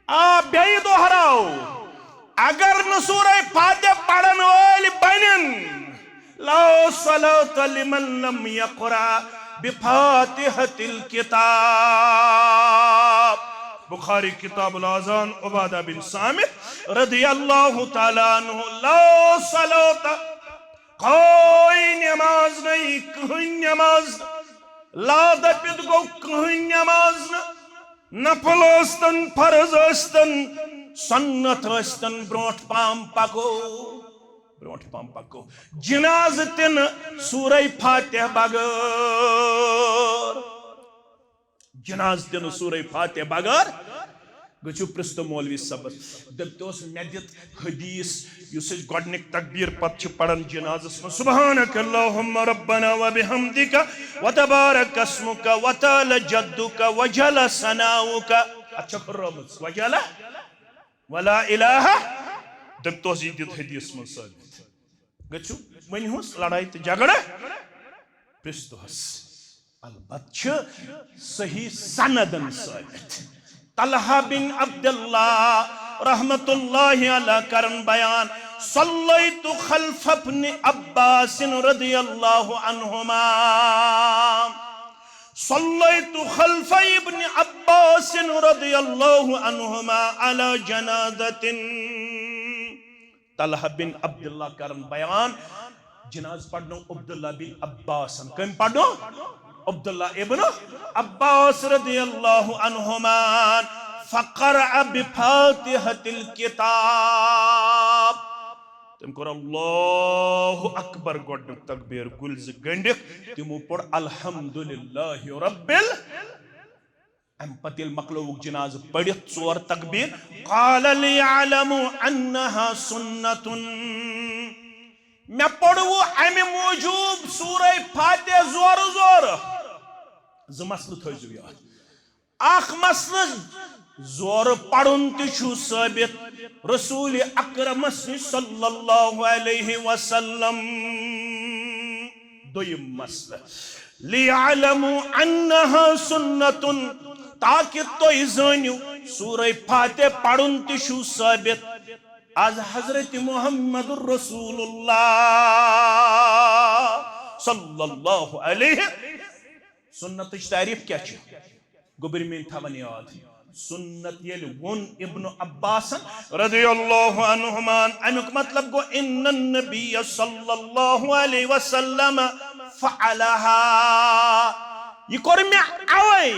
آ، بیٚیہِ دۄہراو، اگر نہٕ سورہ فاتحہ پرن وٲلۍ بنن، لا صلاة لمن لم يقرأ بفاتحة الكتاب۔ بخاری کتاب الاذان، عبادہ بن صامت رضی اللہ تعالیٰ عنہ، لا صلاة، کوئی نماز نہیں، کہیں نماز، لا دپت گو کہیں نماز نہ، نفل ٲستن، فرض ٲستن، سنت ٲستن، برونٹھ پام پکو، برونٹھ پام پکو۔ جناز تہِ نہٕ سورہ فاتحہ بغٲر۔ جناز تہِ نہٕ سورہ فاتحہ بغٲر۔ گٔژھِو پرٛژھتو مولوی صٲبس۔ دٔپتوس، مےٚ دِتھ حدیث، یُس أسۍ گۄڈٕنِکۍ تکبیر پتہٕ چھِ پران جنازس منٛز، سبحانک اللہم ربنا و بحمدک و تبارک اسمک و تعالی جدک و جل ثناؤک۔ اتھ چھےٚ پھٔرٲومٕژ، و جل، و لا الہ۔ دٔپتوس، یہِ دِتھ حدیث منٛز ثٲبت۔ گٔژھِو، ؤنۍ ہُس لڑایہِ تہٕ جھگڑٕ پرٛژھتوس۔ البتہ چھِ صحیح سندن ثٲبت۔ طلحہ بن عبداللہ رحمت اللہ علیہ کرن بیان، صلیت خلف ابن عباس رضی اللہ عنہما، صلیت خلف ابن عباس رضی اللہ عنہما علی جنازة۔ طلحہ بن عبداللہ کرن بیان، جناز پرنو عبداللہ بن عباسن۔ کٔمۍ پرنو؟ عبداللہ ابن عباس رضی اللہ عنہما۔ فقرأ بفاتحة الكتاب۔ تِم کوٚر اللہ اکبر گۄڈٕنیُک تکبیر، گُلۍ زٕ گٔنٛڈِکھ، تِمو پوٚر الحمدللہ رب ال-، اَمہِ پتہٕ ییٚلہِ مۄکلووُکھ جنازٕ پٔرِتھ ژور تکبیر، قال لیعلموا انہا سنتن، مےٚ پوٚرُو اَمہِ موٗجوٗب سورہ فاتحہ زورٕ زورٕ۔ زٕ مسلہٕ تھٲیزیو یاد۔ اکھ مسلہٕ، زورٕ پرُن تہِ چھُ ثٲبت رسول اکرمس نِش صلی اللہ علیہ وسلم۔ دوٚیِم مسلہٕ، لیعلموا انہا سنتن، تاکہ تُہۍ زٲنِو سورہ فاتحہ پرُن تہِ چھُ ثٲبت از حضرت محمد رسول اللہ صلی اللہ علیہ۔ سنتٕچ تعریف کیٛاہ چھِ؟ گوٚبرۍ میٲنۍ تھاوان یاد، سنت ییٚلہِ ووٚن ابن عباسن رضی اللہ عنہمان، امیُک مطلب گوٚو، ان النبی صلی اللہ علیہ وسلم فعلها، یہِ کوٚر مےٚ اوے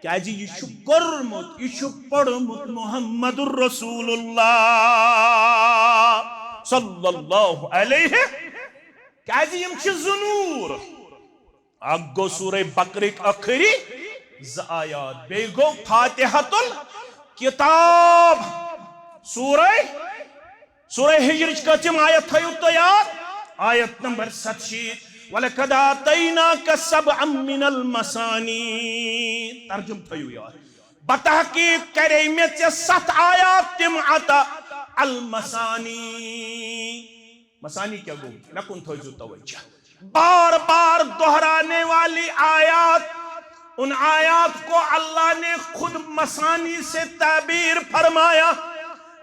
کیازِ یہِ چھُ کوٚرمُت، یہِ چھُ پوٚرمُت محمد رسول اللہ صلی اللہ علیہ، کیازِ یِم چھِ زٕ نوٗر۔ اکھ گوٚو سورہ بقرٕکۍ ٲخری زٕ آیات، بیٚیہِ گوٚو فاتحۃ الکتاب۔ سورہ، سورہ ہجرٕچ کٔژِم آیت تھٲیِو تُہۍ یاد؟ آیت نمبر ستشیٖتھ، وَلَقَدْ آتَيْنَاكَ سَبْعًا مِنَ الْمَثَانِي۔ ترجمہٕ تھٲیِو یاد۔ بتحقیق کرے مےٚ ژےٚ ستھ آیات تِم عطا، المثانی۔ مثانی کیا گوٚو؟ مےٚ کُن تھٲیزیو توجہ۔ بار بار دہرانے والی آیات، ان آیات کو اللہ نے خود مثانی سے تعبیر فرمایا۔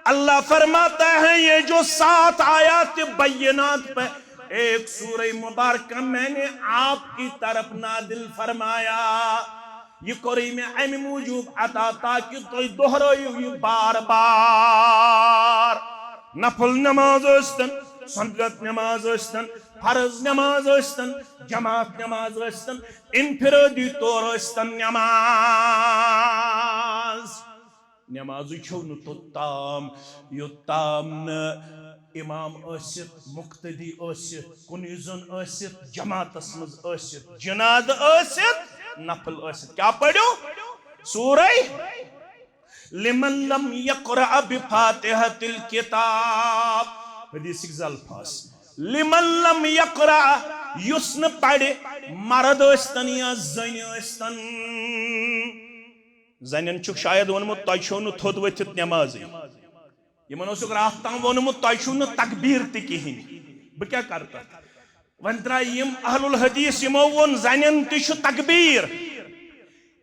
اللہ فرماتا ہے، یہ جو سات آیات بینات پہ ایک سورہ مبارکہ میں نے آپ کی طرف نازل فرمایا، یہ کوٚرُے مےٚ اَمہِ موٗجوٗب عطا تاکہِ تُہۍ دۄہرٲیِو یہِ بار بار۔ نفل نماز ٲسۍتن، سنت نماز ٲسۍتن، فرض نماز ٲسۍتن، جماعت نماز ٲسۍتن، انفرٲدی طور ٲسۍتن نماز۔ نمازٕے چھو نہٕ توٚت تام، یوٚت تام نہٕ امام ٲسِتھ، مقتدی ٲسِتھ، کُنُے زوٚن ٲسِتھ، جماعتس منٛز ٲسِتھ، جنازٕ ٲسِتھ، نفل ٲسِتھ۔ کیٛاہ پٔرِو؟ سورہ لمن لم یقرأ بفاتحة الکتاب۔ حدیثٕکۍ زٕ الفاظ۔ لمن لم یقرأ، یُس نہٕ پرِ، مرد ٲسۍتن یا زٔنۍ ٲسۍتن۔ زنٮ۪ن چھُکھ شاید ووٚنمُت، "تۄہہِ چھو نہٕ تھوٚد ؤتھِتھ نٮ۪مازٕے۔" یِمن اوسُکھ راتھ تام ووٚنمُت، "تۄہہِ چھُو نہٕ تکبیٖر تہِ کِہیٖنۍ۔" بہٕ کیٛاہ کرٕ تتھ؟ وۄنۍ درٛاے یِم اہل الحدیث، یِمو ووٚن، زنٮ۪ن تہِ چھُ تکبیٖر۔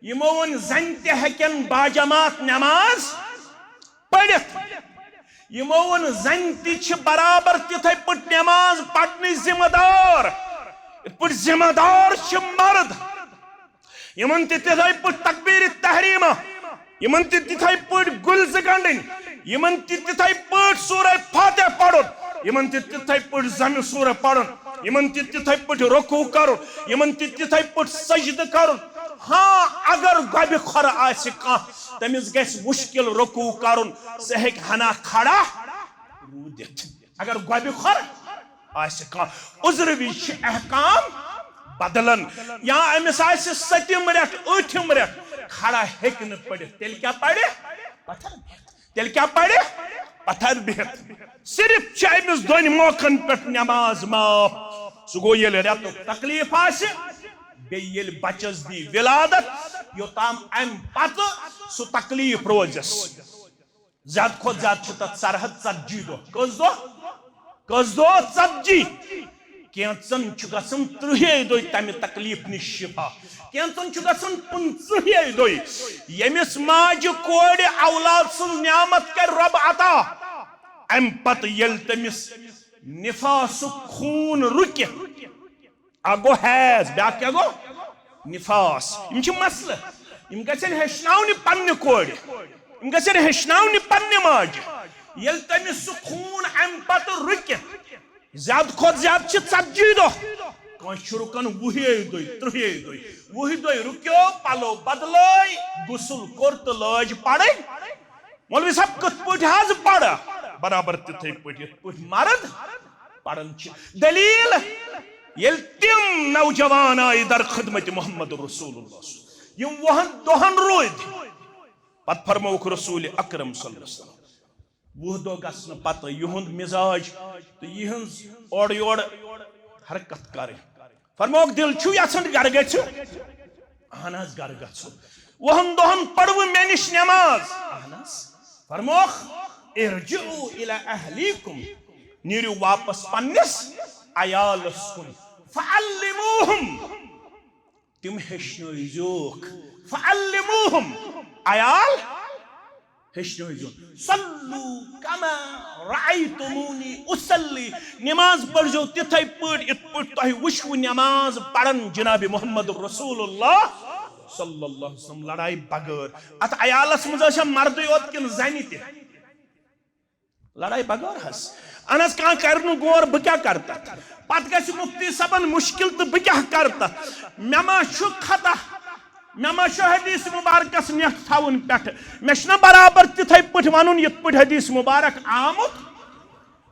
یِمو ووٚن، زنہِ تہِ ہیٚکن باجماعت نٮ۪ماز پٔرِتھ۔ یِمو ووٚن، زنہِ تہِ چھِ برابر تِتھے پٲٹھۍ نٮ۪ماز پرنٕچ ذمہٕ دار، یِتھ پٲٹھۍ ذمہٕ دار چھِ مرد۔ یِمن تہِ تِتھے پٲٹھۍ تکبیٖر تحریمہ، یِمن تہِ تِتھے پٲٹھۍ گُلۍ زٕ گنڈٕنۍ، یِمن تہِ تِتھے پٲٹھۍ سورہ فاتحہ پرُن، یِمن تہِ تِتھے پٲٹھۍ زمہِ سورہ پرُن، یِمن تہِ تِتھے پٲٹھۍ رکوع کرُن، یِمن تہِ تِتھے پٲٹھۍ سجدٕ کرُن۔ ہاں، اگر گۄبہِ کھۄرٕ آسہِ کانٛہہ، تٔمِس گژھِ مُشکِل رکوع کرُن، سُہ ہیٚکہِ ہنا کھڑا روٗدِتھ۔ اگر گۄبہِ کھۄر آسہِ کانٛہہ، عذرٕ وِزِ چھِ احکام بدلن۔ یا أمِس آسہِ سٔتِم رٮ۪تھ، ٲٹھِم رٮ۪تھ، کھڑا ہیٚکہِ نہٕ پٔرِتھ، تیٚلہِ کیٛاہ پرِ؟ پتھر بِہِتھ۔ تیٚلہِ کیٛاہ پرِ؟ پتھر بِہِتھ۔ صرف چھِ أمِس دۄن موقعن پٮ۪ٹھ نٮ۪ماز معاف۔ سُہ گوٚو، ییٚلہِ رٮ۪تُک تکلیٖف آسہِ، بیٚیہِ ییٚلہِ بچس دی ولادت، یوٚتام امہِ پتہٕ سُہ تکلیٖف روزٮ۪س۔ زیادٕ کھۄتہٕ زیادٕ چھِ تَتھ سرحد ژتجی دۄہ۔ کٔژ دۄہ؟ کٔژ دۄہ؟ ژتجی۔ کینٛژن چھُ گژھان ترٛہے دۄہہِ تَمہِ تکلیٖف نِش شفا، کینٛژن چھُ گژھان پٕنٛژٕہے دۄہہِ۔ ییٚمِس ماجہِ کورِ اولاد سٕنٛز نعمت کرِ رۄب عطا، اَمہِ پتہٕ ییٚلہِ تٔمِس نفاسُک خوٗن رُکہِ، اکھ گوٚو حیض، بیٛاکھ کیٛاہ گوٚو؟ نفاس۔ یِم چھِ مسلہٕ۔ یِم گژھن ہیٚچھناونہِ پننہِ کورِ۔ یِم گژھن ہیٚچھناونہِ پننہِ ماجہِ۔ ییٚلہِ تٔمِس سُہ خوٗن اَمہِ پتہٕ رُکہِ، زیادٕ کھۄتہٕ زیادٕ چھِ ژتجی دۄہ۔ کٲنٛسہِ چھُ رُکان وُہے دۄہہِ، ترٛہے دۄہہِ۔ وُہہِ دۄہہِ رُکیو، پلو بدلٲے، غسل کوٚر تہٕ لٲج پرٕنۍ۔ مولوی صاحب، کِتھ پٲٹھۍ حظ پرٕ؟ برابر تِتھے پٲٹھۍ یِتھ پٲٹھۍ مرد پران چھِ۔ دلیل، ییٚلہِ تِم نوجوان آیہِ در خدمت محمد رسول اللہ، یِم وُہن دۄہن روٗدۍ، پتہٕ فرمووُکھ رسول اکرم صلی اللہ علیہ وسلم، وُہ دۄہ گژھنہٕ پتہٕ یِہُنٛد مزاج تہٕ یِہٕنٛز اورٕ یورٕ حرکت کرٕنۍ۔ فرمووُکھ، دِل چھُ یژھان گرٕ گژھِ؟ اہن حظ، گرٕ گژھو۔ وُہن دۄہن پٔرٕوٕ مےٚ نِش نٮ۪ماز؟ اہن حظ۔ فرمووُکھ، ارجعوا الی اہلیکم، نیٖرِو واپس پننِس عیالس کُن۔ فعلموہم، تِم ہیٚچھنٲوزیوکھ۔ فعلموہم، عیال ہیٚچھنٲوزیوکھ۔ صلوا کما رأیتمونی اصلی، نماز پٔرزیو تِتھے پٲٹھۍ یِتھ پٲٹھۍ تۄہہِ وٕچھوٕ نماز پران جناب محمد رسول اللہ صلی اللہ علیہ وسلم۔ لڑایہِ بغٲر۔ اتھ عیالس منٛز ٲسیا مردٕے یوت کِنہٕ زنہِ تہِ؟ لڑایہِ بغٲر حظ۔ اہن حظ، کانٛہہ کرِ نہٕ غور، بہٕ کیٛاہ کرٕ تتھ؟ پتہٕ گژھِ مفتی صٲبن مشکل تہٕ بہٕ کیٛاہ کرٕ تتھ؟ مےٚ ما چھُ خطا؟ مےٚ ما چھُ حدیث مبارکس نٮ۪ٹھ تھاوُن پٮ۪ٹھٕ؟ مےٚ چھُنہ برابر تِتھے پٲٹھۍ ونُن یِتھ پٲٹھۍ حدیث مبارک آمُت؟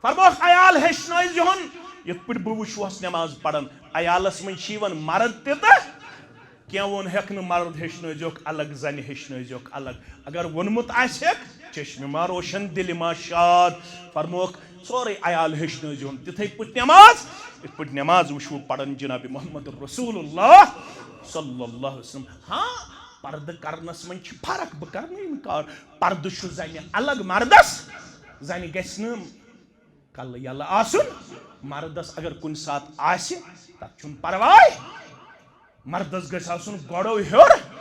فرمووُکھ، عیال ہیٚچھنٲوزِہُن یِتھ پٲٹھۍ بہٕ وٕچھوس نٮ۪ماز پران۔ عیالس منٛز چھِ یِوان مرد تہِ تہٕ کینٛہہ ووٚن ہیٚکھ نہٕ، مرد ہیٚچھنٲوزیوکھ الگ، زنہِ ہیٚچھنٲوزیوکھ الگ۔ اگر ووٚنمُت آسہِ ہیٚکھ، چشمہِ ما روشن، دِلہِ ما شاد۔ فرمووُکھ، سورُے عیال ہیٚچھنٲوزِہُن تِتھے پٲٹھۍ نٮ۪ماز، یِتھ پٲٹھۍ نٮ۪ماز وٕچھوٕ پران جناب محمد رسول اللہ صلی اللہ علیہ وسلم۔ ہاں، پردٕ کرنس منٛز چھِ فرق، بہٕ کرٕ نہٕ انکار۔ پردٕ چھُ زنہِ الگ مردس، زنہِ گژھِ نہٕ کلہٕ یلہٕ آسُن۔ مردس اگر کُنہِ ساتہٕ آسہِ، تتھ چھُنہٕ پرواے۔ مردس گژھِ آسُن گۄڈو ہیوٚر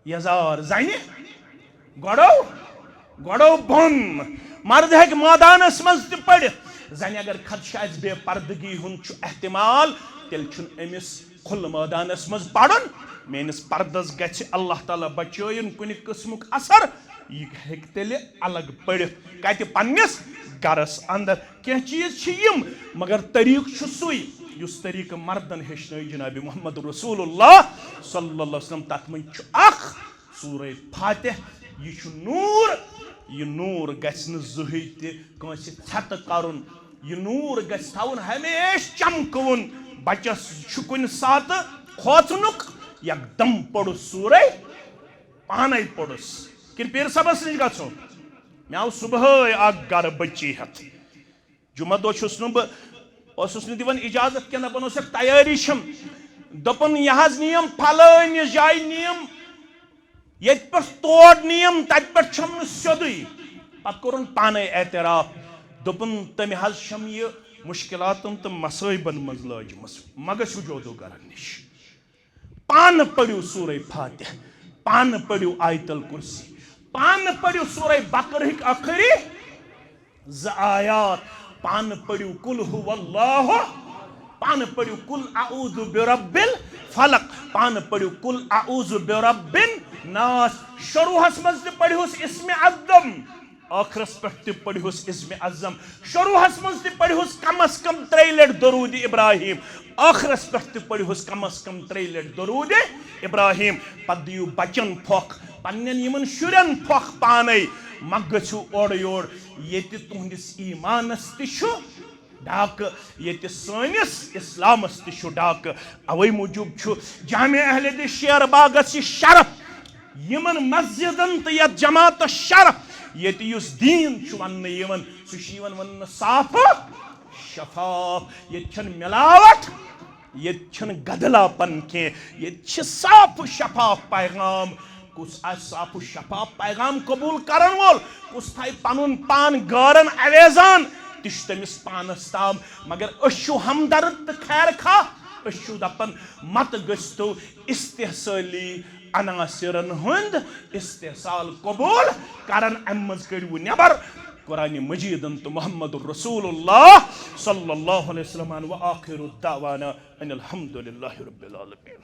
یزار، زنہِ گۄڈو، گۄڈو بۄن۔ مرد ہیٚکہِ مٲدانس منٛز تہِ پٔرِتھ۔ زنہِ اگر خدشہ آسہِ، بے پردگی ہُنٛد چھُ احتمال، تیٚلہِ چھُنہٕ أمِس کھُلہٕ مٲدانس منٛز پرُن۔ میٲنِس پردس گژھِ اللہ تعالیٰ بچٲیِن کُنہِ قٕسمُک اثر۔ یہِ ہیٚکہِ تیٚلہِ الگ پٔرِتھ۔ کتہِ؟ پننِس گرس اندر۔ کینٛہہ چیٖز چھِ یِم، مگر طریٖقہٕ چھُ سُے، یُس طریٖقہٕ مردن ہیٚچھنٲے جناب محمد رسول اللہ صلی اللہ علیہ وسلم۔ تتھ منٛز چھُ اکھ سورہ فاتح۔ یہِ چھُ نوٗر، یہِ نوٗر گژھِ نہٕ زٕہٕے تہِ کٲنٛسہِ ژھٮ۪تہٕ کرُن۔ یہِ نوٗر گژھِ تھاوُن ہمیشہِ چمکوُن۔ بچس چھُ کُنہِ ساتہٕ کھوژنُک، یکدم پوٚرُس سورہ، پانے پوٚرُس۔ کِنہٕ پیٖر صٲبس نِش گژھو؟ مےٚ آو صبحٲے اکھ گرٕ بٔچی ہٮ۪تھ۔ جمعہ دۄہ چھُس نہٕ بہٕ، اوسُس نہٕ دِوان اجازت کینٛہہ، دپان اوسکھ تیٲری چھم۔ دوٚپُن، یہِ حظ نِیم پھلٲنہِ جایہِ نِیم، ییٚتہِ پٮ۪ٹھ تور نِیم، تتہِ پٮ۪ٹھ چھم نہٕ سیوٚدُے۔ پتہٕ کوٚرُن پانے اعتراف، دوٚپُن، تٔمۍ حظ چھم یہِ مشکلاتن تہٕ مصٲیبن منٛز لٲجمٕژ، مہ گژھِو جودوگرن نِش۔ پانہٕ پٔرِو سورہ فاتح، پانہٕ پٔرِو آیت الکرسی، پانہٕ پٔرِو سورہ بقرہٕکۍ ٲخری زٕ آیات، پانہٕ پٔرِو قل هو اللہ، پانہٕ پٔرِو قل اعوذ برب الفلق، پانہٕ پٔرِو قل اعوذ برب الناس۔ شروعس منٛز تہِ پٔرِہوس اسم اعظم، ٲخرس پٮ۪ٹھ تہِ پٔرِہوس اسم اعظم۔ شروعس منٛز تہِ پٔرِہوس کم از کم ترٛیٚیہِ لٹہِ درود ابراہیم، ٲخرس پٮ۪ٹھ تہِ پٔرِہوس کم از کم ترٛیٚیہِ لٹہِ درود ابراہیم۔ پتہٕ دِیِو بچن پھۄکھ، پننٮ۪ن یِمن شُرٮ۪ن پھۄکھ پانے۔ مہ گٔژھِو اورٕ یور، ییٚتہِ تُہنٛدِس ایمانس تہِ چھُ ڈاکہٕ، ییٚتہِ سٲنِس اسلامس تہِ چھُ ڈاکہٕ۔ اوے موٗجوٗب چھُ جامع اہل حدیث شیر باغس یہِ شرف، یِمن مسجدن تہٕ یتھ جماعتس شرف، ییٚتہِ یُس دیٖن چھُ وننہٕ یِوان، سُہ چھُ یِوان وننہٕ صاف و شفاف۔ ییٚتہِ چھَنہٕ مِلاوٹ، ییٚتہِ چھُنہٕ گدلاپن کینٛہہ، ییٚتہِ چھِ صاف و شفاف پیغام۔ کُس آسہِ صاف و شفاف پیغام قبول کرن وول، کُس تھایہِ پنُن پان غٲرن اویزان، تہِ چھُ تٔمِس پانس تام۔ مگر أسۍ چھِو ہمدرد تہٕ خیر خواہ، أسۍ چھِو دپان، مت گٔژھتو استحصٲلی عناصرن ہُنٛد استحصال قبول کرن، امہِ منٛز کٔڑِو نٮ۪بر۔ قرآن مجیدن تہٕ محمد رسول اللہ صلی اللہ علیہ وسلم۔ وآخر دعوانا ان الحمد للہ رب العالمین۔